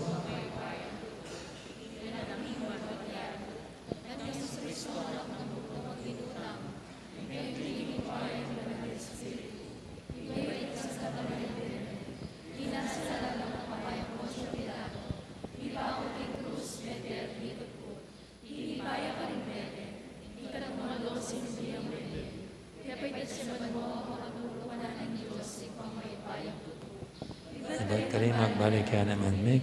Ibat karin magbalik ya naman, Meg.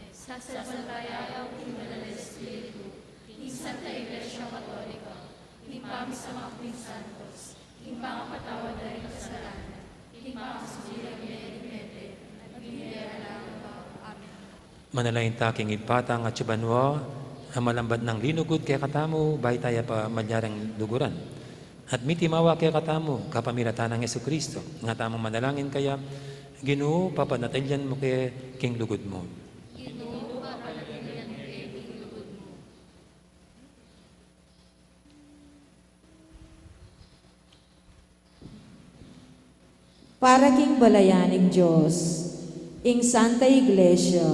Sasalpantaya ku king Banal a Espiritu, king Santa Iglesia Katolika, king pamisamak ding santos, king pangapatawad da ring kasalanan, king pangasuburan da ring mete, at king bie alang angga. Amen. Manalangin ta king Ibpa tang atsu banua, a malambat nang linugud kekatamu, bayu taya pa malyaring luguran. At mitimawa kekatamu, kapamilatan nang Jesucristo, nga tamung manalangin kaya, Ginu, papanatilian mu ke king lugud mu. Para king balayan ning Dios, ing Santa Iglesia,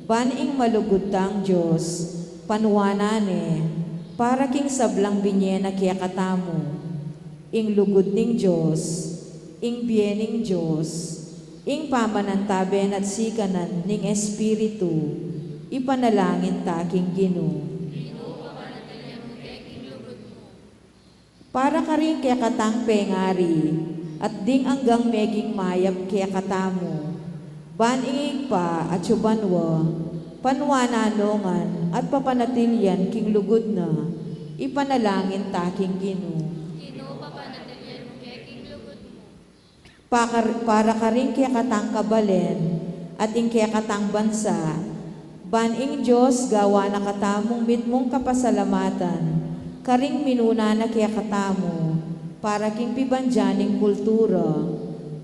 ban ing malugud tang Dios, panuanan ne, para king sablang binie na kekatamu, ing lugud ning Dios, ing bie ning Dios, ing pamanantabe na't sikanan ning Espiritu, ipanalangin ta king Ginu. Para karing kekatang pengari, at ding anggang meging mayap kekatamu, ban ing Ibpa atsu banua, Panuanan no ngan at papanatilian king lugud na, ipanalangin ta king Ginu. Ginu, papanatilian mu ke king lugud mu. Pakar-, para karing kekatang kabalen at ing kekatang bansa, ban ing Dios gawa na katamung mitmung kapasalamatan karing minuna na kekatamu, para king pibandian ning kultura,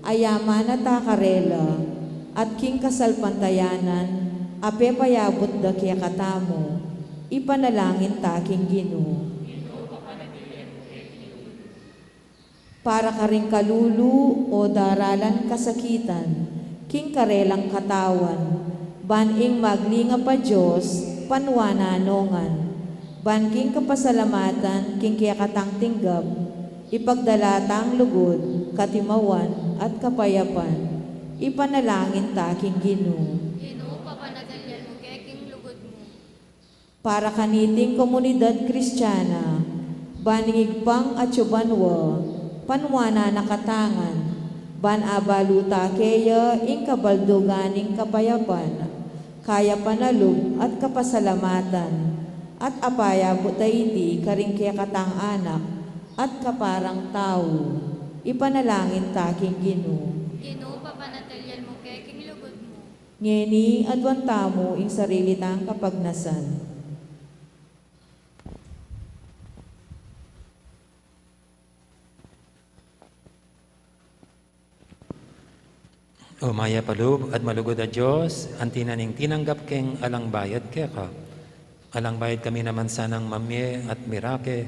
a yaman na ta karela, at king kasalpantayanan, a pepayabut da kekatamu, ipanalangin ta king Ginu. Para karing kalulu o daralan kasakitan king karelang katawan, ban ing maglingap a Dios panuanan no ngan, ban king kapasalamatan king kekatang tinggap, ipagdala tang lugud, katimawan, at kapayapan, ipanalangin ta king Ginu. Ginu, papanatilian mu ke king lugud mu. Para kaniting komunidad Kristiana, ban ing Ibpang atyu banua, panuanan na kata ngan, ban abalu ta keya ing kabaldugan ning kapayapan, kayapan a lub at kapasalamatan, at apayabut da iti karing kekatang anak at kaparang tau, ipanalangin ta king Ginu. Ginu, papanatilian mu ke king lugud mu. Ngeni, aduan tamu ing sarili tang kapagnasan. O mayap a lub at malugud a Dios, anti na ning tinanggap keng alang bayad keka, alang bayad kami naman sanang mamie at mirake,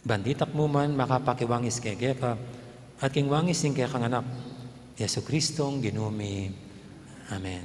ban ditak mu man makapakiwangis kekeka, at king wangis ning kekang Anak, Jesu Kristong Ginu mi. Amen.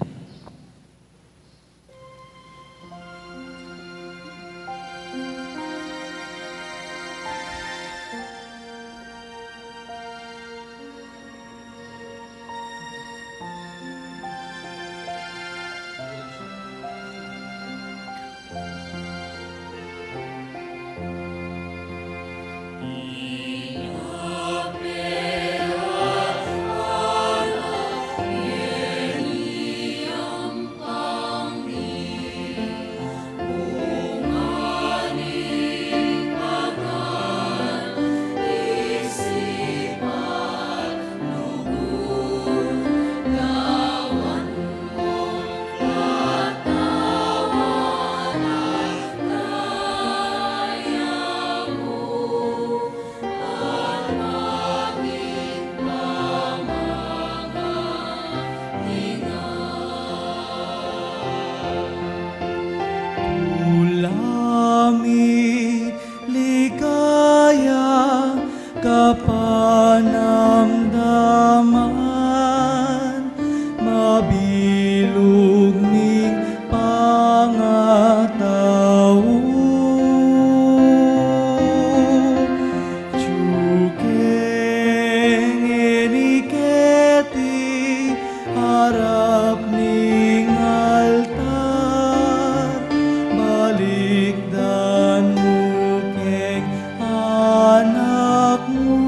Tula mi ligaya kapanamdaman, mabilug ming pangatau. Atyu ke ngeni keti arap ning altar, balikdan mu keng anak mu.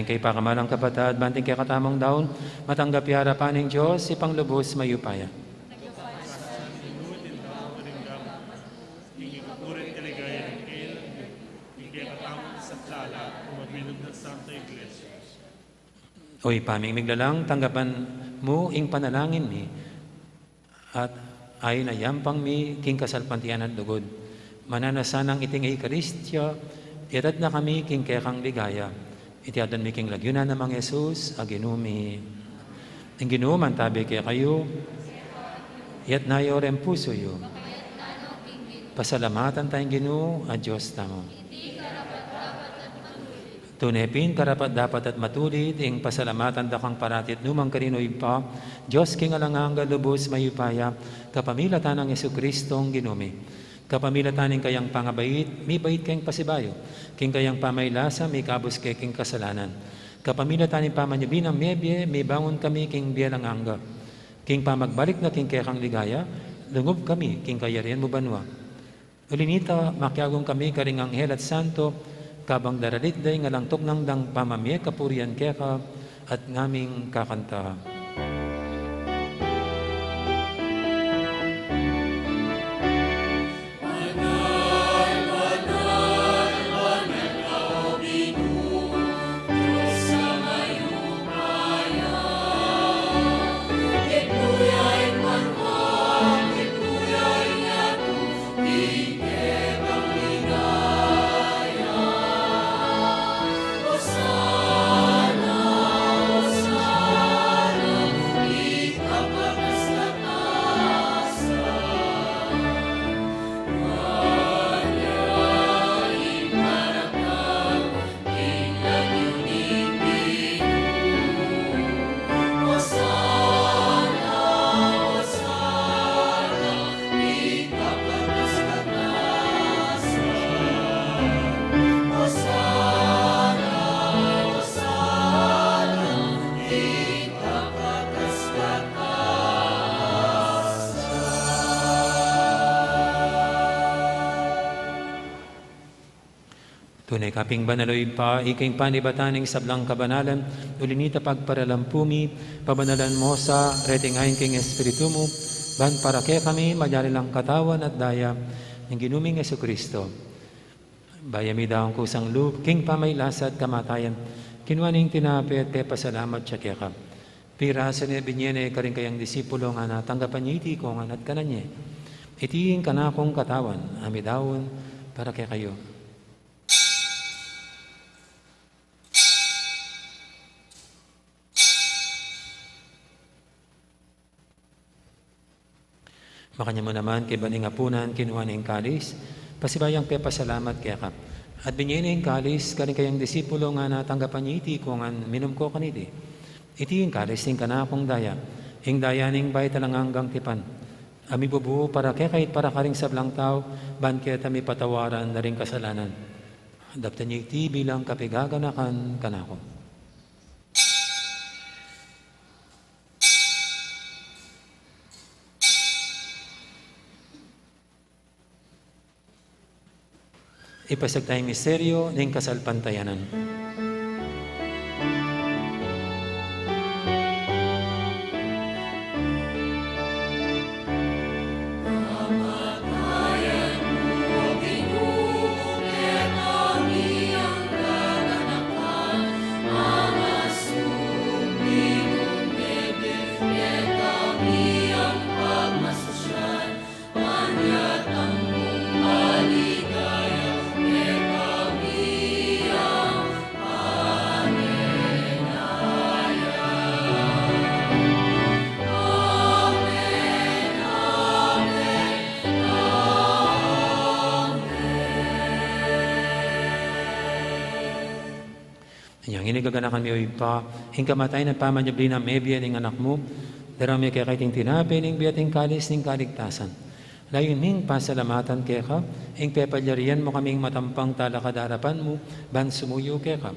Kaybat kekamalan kapatad, ban king kekatamung daun, matanggap ya arapan ning Dios, Ibpang lubus mayupaya. O Ibpa ming miglalang, tanggapan mu ing panalangin mi. At ain a yampang mi king kasalpantayanan at lugud, mananu na sanang iting Eukaristia, iatad na kami king kekang ligaya. Iti adwan mi king lagyu na nang Jesus a Ginu mi. Ing Ginu mantabi kekayu. Itas yu reng pusu yu. Pasalamatan taya ing Ginu a Dios tamu. Tune pin karapat-dapat at matulid ing pasalamatan da kang parati at nukarin man, O Ibpa, Dios king alang angga, lubus mayupaya, kapamilatan nang Jesucristong Ginu mi. Kapamilatan ning kayang pangabait, mibait keng pasibayu, king kayang pamaylasa, mikabus ke king kasalanan. Kapamilatan ning pamanyubli nang mebie, mibangun kami king bie alang angga. King pamagbalik na king kekang ligaya, lungub kami king kayarian mu banua. Uli nita, makiagung kami karing anghel at santo, kabang daralit da ing alang tuknang dang pamamie kapurian keka, at ngaming kakanta. Tune ka pin banal, O Ibpa, ika ing panibatan ning sablang kabanalan, uli nita pagparalampu mi, pabanalan mu sa reting ain king Espiritu mu, ban para kekami maging lang katawan at daya ning Ginu ming Jesucristo. Bayu mi daun kusang lub king pamaylasa at kamatayan, kinua ne ing tinape at pepasalamat ya keka. Pirasu ne, binie ne karing kayang disipulo, ngana, tanggapan ye iti kongan at kanan ye. Iti ing kanakung katawan, a midaun para kekayu. Makanyan mu naman, kaybat ning apunan, kinua ne ing kalis, pasibayu yang pepasalamat keka. At binie ne ing kalis karing kayang disipulo, ngana, tanggapan ye iti kongan, minum ko kaniti. Iti ing kalis ning kanakung daya, ing daya ning bayu at alang anggang tipan, a mibubu para kekayu at para karing sablang tau, ban keta mipatawaran na ring kasalanan. Daptan ye iti bilang kapaganakan kanaku. Ipasiag taya ing misteryu ning kasalpantayanan. Inya ngeni gaganakan mi, O Ibpa, ing kamatayan at pamanyubli nang mebie ning Anak mu, daraun mi keka iting tinape ning bie at ing kalis ning kaligtasan. Layun ming pasalamatan keka ing pepalyarian mu kaming matampang talakad king arapan mu, ban sumuyu keka.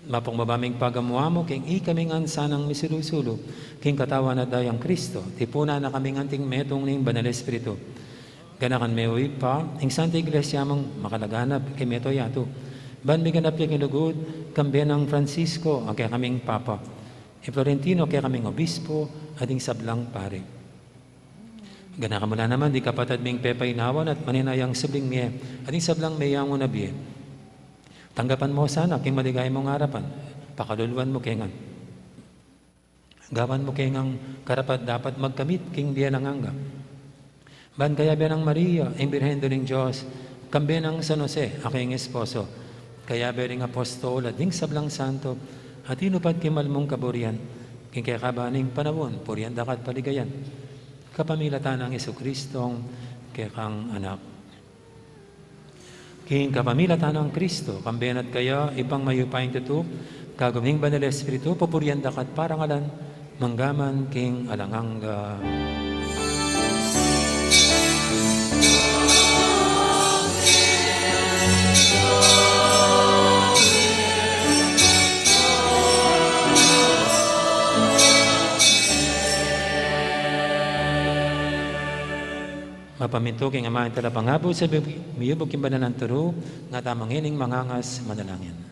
Mapagmabaming pagamuan mu king ikami ngan sanang misulu-sulu king katawan at dayang Kristo, tipunan na kami ngan anting metung ning Banal Espiritu. Ganakan me, O Ibpa, ing Santa Iglesia mung makalaganap king mabilug a yatu. Ban miganap ya king lugud, kambe nang Francisco, a kekaming Papa, i Florentino, a kekaming Obispo, at ding sablang pari. Ganaka mu la naman ding kapatad ming pepainawan at maninayang subling mie, at ding sablang meyangu na bie. Tanggapan mu sana king maligaya mung arapan, pakaluluan mu ke ngan. Gawan mu ke ngang karapat-dapat magkamit king bie alang angga. Ban kayabe nang Maria, ing Birhen Indu ning Dios, kambe nang San Jose, a kayang esposo, kayabe ring apostol, at ding sablang santo, a tinupad king mal mung kaburian, king kekaban ning panaun, purian da ka at paligayan, kapamilatan nang Jesucristong kekang Anak. King kapamilatan nang Kristo, kambe na at kaya, Ibpang mayupayang tutu, kagum ning Banal Espiritu, pupurian da ka at parangalan, mangga man king alang angga. Mapamintu king Ama ing Talapangabus, at miyubuk king banal nang turu, nga tamu ngening mangangas manalangin.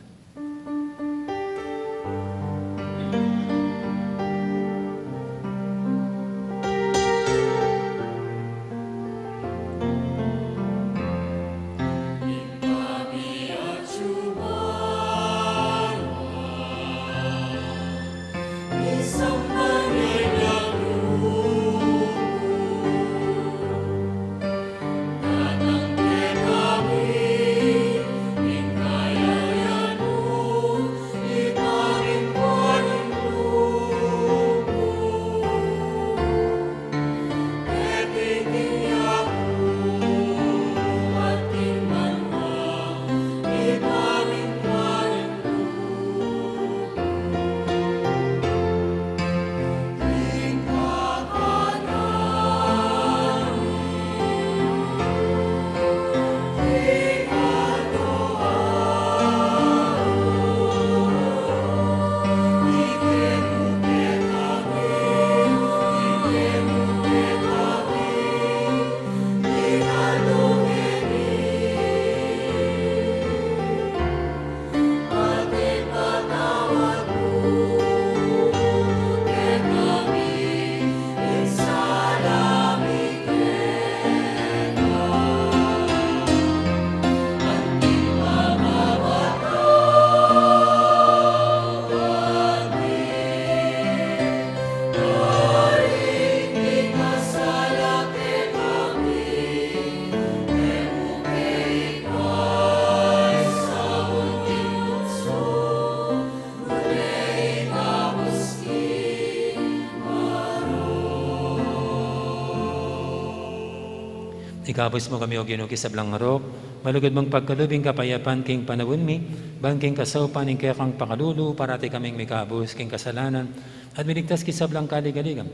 Ikabus mu kami, O Ginu, king sablang marok, malugud mung pagkalub ing kapayapan king panaun mi, ban king kasaupan ning kekang pakalulu, parati kaming mikabus king kasalanan, at miligtas king sablang kaligaligan.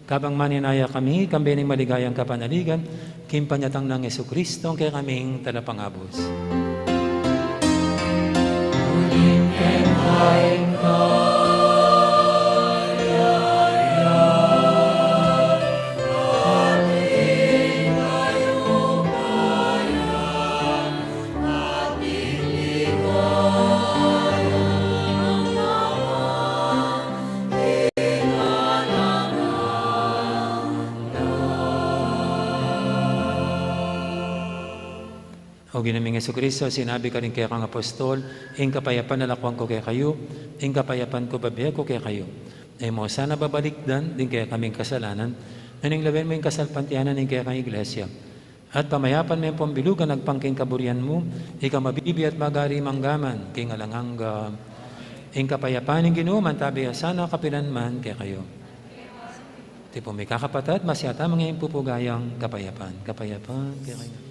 Kabang maninaya kami, kambe ning maligayang kapanaligan, king panyatang nang Jesucristo, a kekaming Talapangabus. O Ginu ming Jesucristo, sinabi ka ring kekang apostol, ing kapayapan lalakwan ku kekayu, ing kapayapan ku bibie ku kekayu. E mu sana babalikdan ding kekaming kasalanan, nune lawen mu ing kasalpantayanan ning kekang Iglesia. At pamayapan me ing pambilugan agpang king kaburian mu, ika a mabibie at mag-ari mangga man king alang angga. Ing kapayapan ning Ginu mantabi ya sana kapilan man kekayu. Tipu mi kakapatad, masiata mangeng pupugayang kapayapan. Kapayapan kekayu.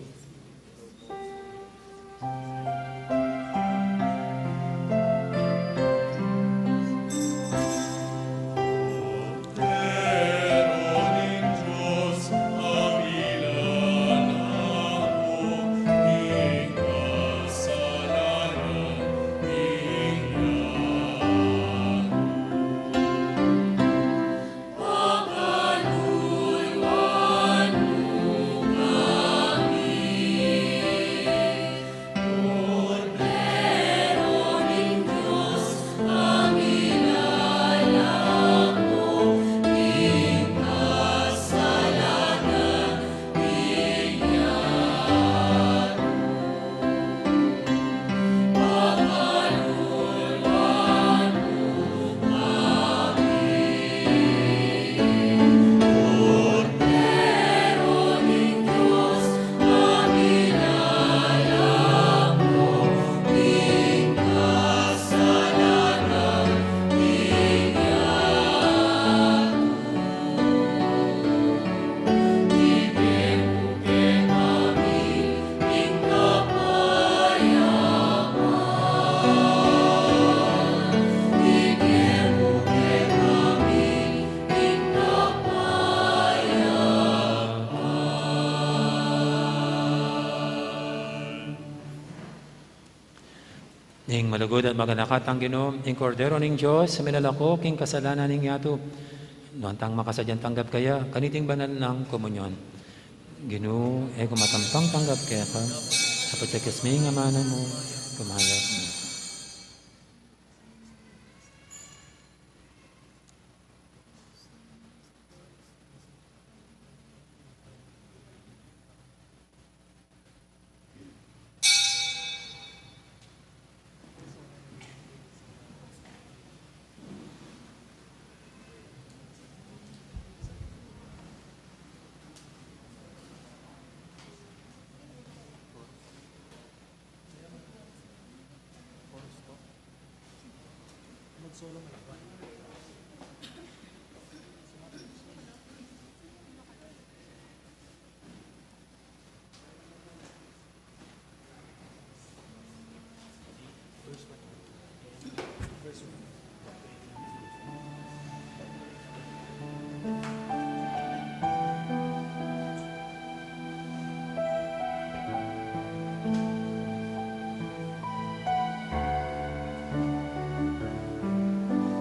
Ing malugud at maganakatang Ginu, ing Kordero ning Dios, a milalako king kasalanan ning yatu. Nuan tang makasadyang tanggap kaya kaniting banal nang komunyon. Ginu, e ku matampang tanggap keka, apat ya kesming amanu mu, kumayap na.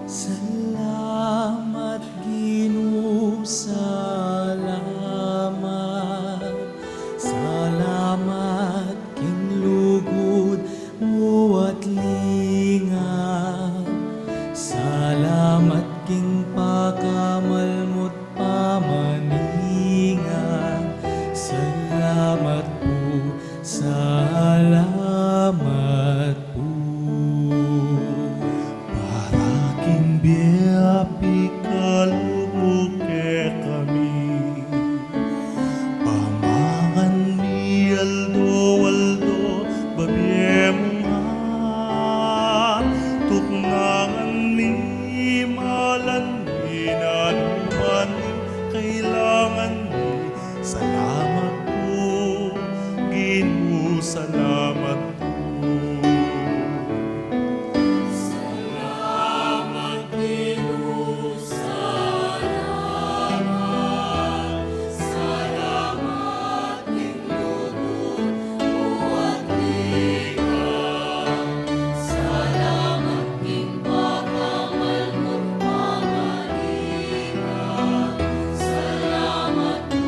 Salamat, Ginu, salamat. Salamat king lugud mu at linga. Salamat king pakamal mu't pamaninga. Salamat pu, salamat pu. Para king bie a pikalub mu kekami. Pamangan mi aldo-aldo, babie mu ngan. Tuknangan mi, malan mi, nanu man ing kailangan mi. Salamat pu, Ginu, salamat pu. Salamat, Ginu, salamat. Salamat king lugud mu at linga. Salamat king pakamal mu't pamaninga. Salamat pu,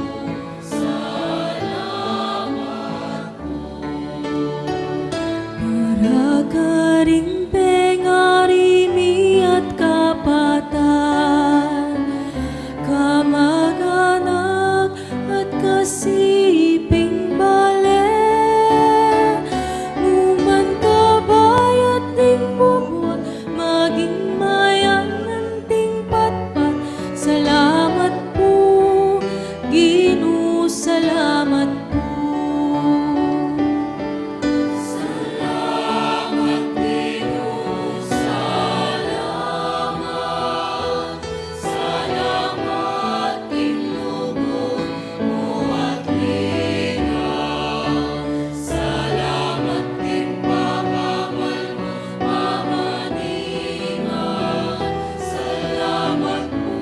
salamat pu. Para karing pengari mi at kapatad, kamag-anak at kasiping bale, numan kabayat ding bubut, maging mayan anting patpat. Salamat pu, Ginu, salamat pu. Salamat, Ginu, salamat. Salamat king lugud mu at linga. Salamat king pakamal mu't pamaninga. Salamat pu,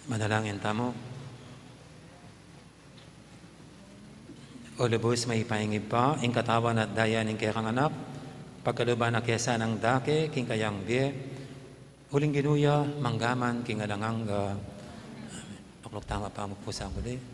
Manalangin tamu. O lubus mayupayang Ibpa, ing katawan at daya ning kekang Anak, pagkalub na ke sanang dake king kayang bie, uling Ginu ya mangga man king alang angga. Amen. Tukluk tamu pa, magpusa muli.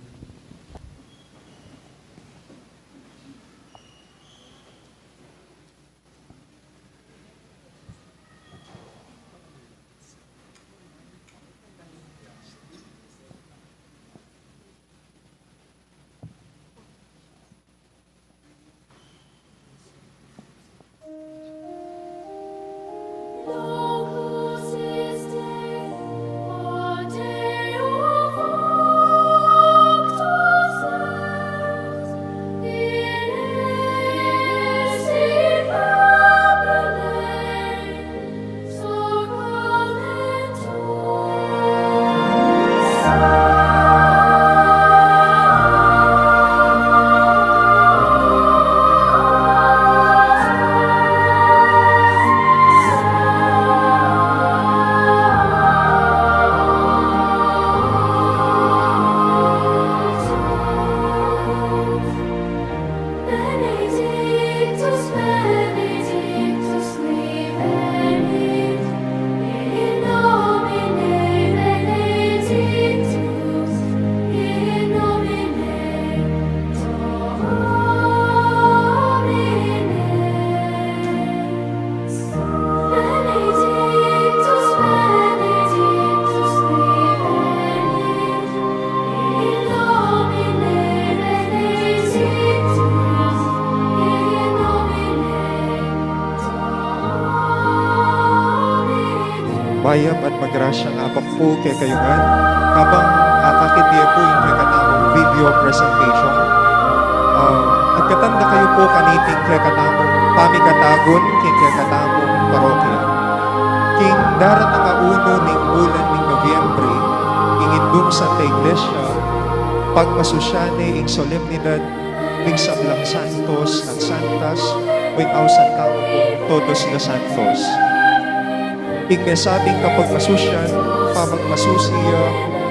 Benedictus, benedictus qui venit in nomine benedictus, in nomine Domini. Benedictus, benedictus qui venit in nomine benedictus, in nomine Domini. Mayap at magrasyang abak pu kekayu ngan. Kabang akakit ye pu ing kekatamung video presentation, ah, agkatan da kayu pu kaniting kekatamung pamikatagun king kekatamung parokya. King daratang a unu ning bulan ning Nobyembre, ing Indung Santa Iglesia pagmasusyan ne ing solemnidad ning sablang santos at santas, o ing ausan tamu pung Todos los Santos. Ing mesabing kapagmasusyan, pamagmasusi ya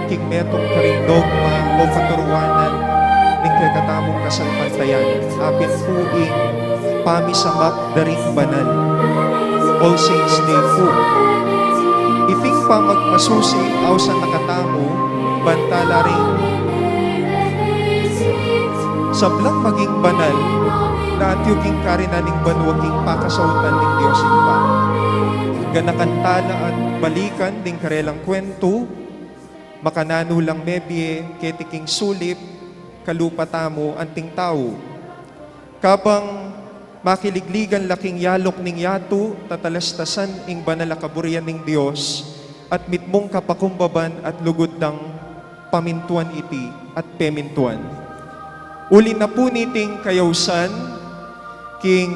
king metung karing dogma o katuruanan ning kekatamung kasalpantayanan, apin pu ing pamisamak da ring banal. All Saints Day pu. Iting pamagmasusi ausan na katamu, bantala ring sablang maging banal na atiu king karinan ning banua king pakasautan ning Dios Ibpa. Ganakan tala at balikan ding karelang kuwentu, makananu lang mebie keti king sulip, kalupa tamu anting tau. Kabang makiligligan la king yaluk ning yatu, tatalastasan ing banal a kaburian ning Dios, at mitmung kapakumbaban at lugud dang pamintuan iti at pemintuan. Uli na pu niting kayausan, king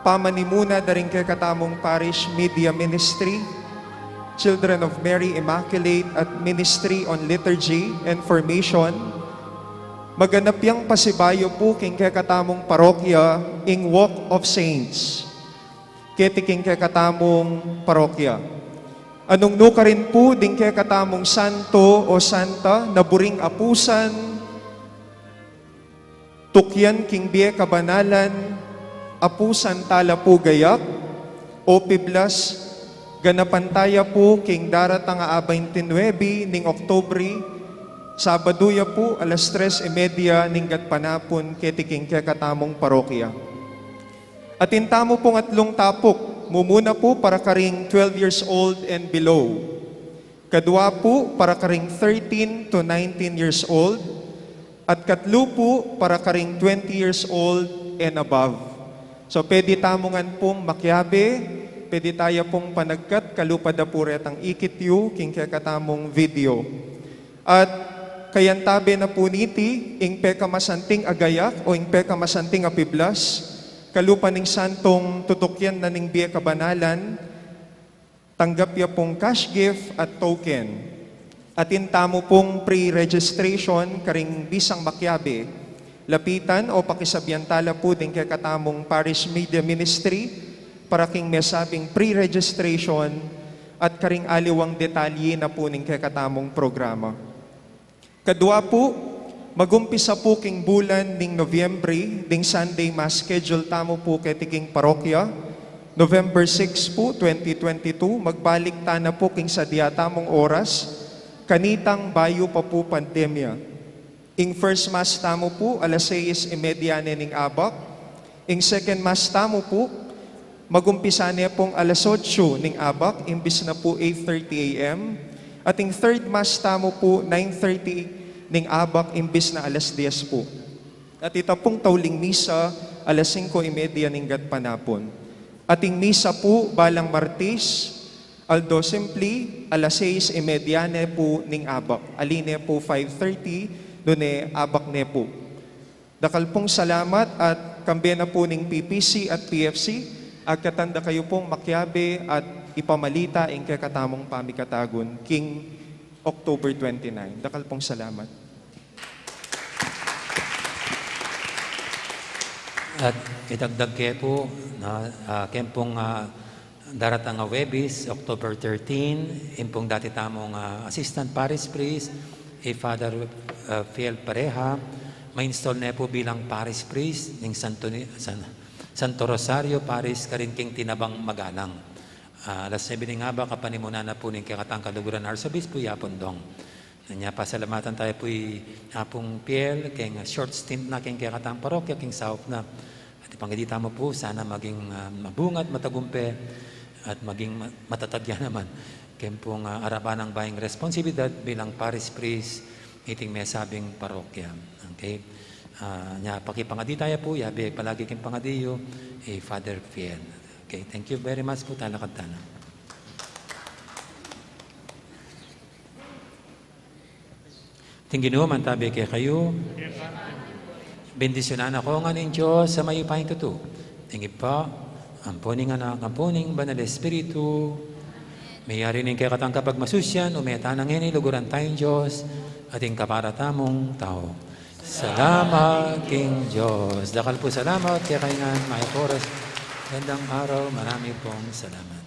pamanimuna da ring kekatamung Parish Media Ministry, Children of Mary Immaculate at Ministry on Liturgy and Formation, maganap yang pasibayu pu king kekatamung parokya ing Walk of Saints. Keti king kekatamung parokya. Anung nukarin pu ding kekatamung santo o santa na buring apusan, tukyan king bie kabanalan, apusan tala pu gayak, o piblas, ganapan taya pu king daratang a baynte nuebe ning Oktubre, Sabadu ya pu, alas tres y media ning gatpanapun keti king kekatamung parokya. Atin tamu pung atlung tapuk, mumuna pu para karing twelve years old and below. Kadua pu para karing thirteen to nineteen years old, at katlu pu para karing twenty years old and above. So, pwede tamu ngan pung makiabe, pwede taya pung panagkat, kalupa da pu retang ikit yu king kekatamung video. At kayantabe na pu niti, ing pekamasanting a gayak o ing pekamasanting a piblas, kalupa ning santung tutukyan na ning bie kabanalan, tanggap ya pung cash gift at token. Atin tamu pung pre-registration karing bisang makiabe. Lapitan o pakisabyan tala pu ding kekatamung Parish Media Ministry para king mesabing pre-registration at karing aliwang detalye na pu ning kekatamung programa. Kadua pu, magumpisa pu king bulan ning Nobyembre, ding Sunday Mass schedule tamu pu keti king parokya, November six pu, twenty twenty-two, magbalik tana pu king sadya tamung oras, kanitang bayu pa pu pandemya. Ing first Mass tamu pu, alas seis y media ne ning abak. Ing second Mass tamu pu, magumpisa ne pung alas otso ning abak, imbis na pu eight thirty A M. At ing third Mass tamu pu, nine thirty ning abak, imbis na alas dies pu. At ita pung tauling misa, alas singko y media ning gatpanapun. At ing misa pu, balang Martis, Aldo Simpli, alas seis y media ne pu ning abak. Ali ne pu five thirty, nune abak ne pu. Dakal pung salamat at kambe na pu ning P P C at P F C, agkatan da kayu pung makiabe at ipamalita ing kekatamung pamikatagun king October twenty-nine. Dakal pung salamat. At idagdag ke pu, na, ah, keng pung, ah, daratang a Huwebes, October thirteen, ing pung dati tamung, ah, Assistant Parish Priest, i Father, ah, Fiel Pareja, ma-install ne pu bilang Parish Priest ning Santo, Ni-, San-, Santo Rosario Parish karin king Tinabang Magalang. Ah, alas nuebe ning abak, kapanimunan na pu ning kekatang kaluguran a Arsobispo i Apung Dong. Nya, pasalamatan tayu pu i Apung Fiel keng short stint na keng kekatang parokya, keng saup na. At ipangadi tamu pu, sana maging, ah, mabunga at matagumpe at maging ma-, matatag ya naman keng pung, ah, arapan nang bayung responsibilidad bilang parish priest iting mesabing parokya. Okay? Ah, nya, pakipangadi tayu pu, yabe palagi keng pangadi yu, i Father Fiel. Okay, thank you very much pu, talakad tana. Ing Ginu mantabi kekayu. Bendisyunan na kayu ngan ning Dios a mayupayang tutu. Ing Ibpa, ampo ning Anak, ampo ning Banal Espiritu. Meyari ning kekatang kapagmasusyan, ume tana ngeni, luguran taya ing Dios, at ing kapara tamung tau. Salamat king Dios. Dakal pu salamat kekayu ngan, mayap a oras. Gandang araw, marami pung salamat.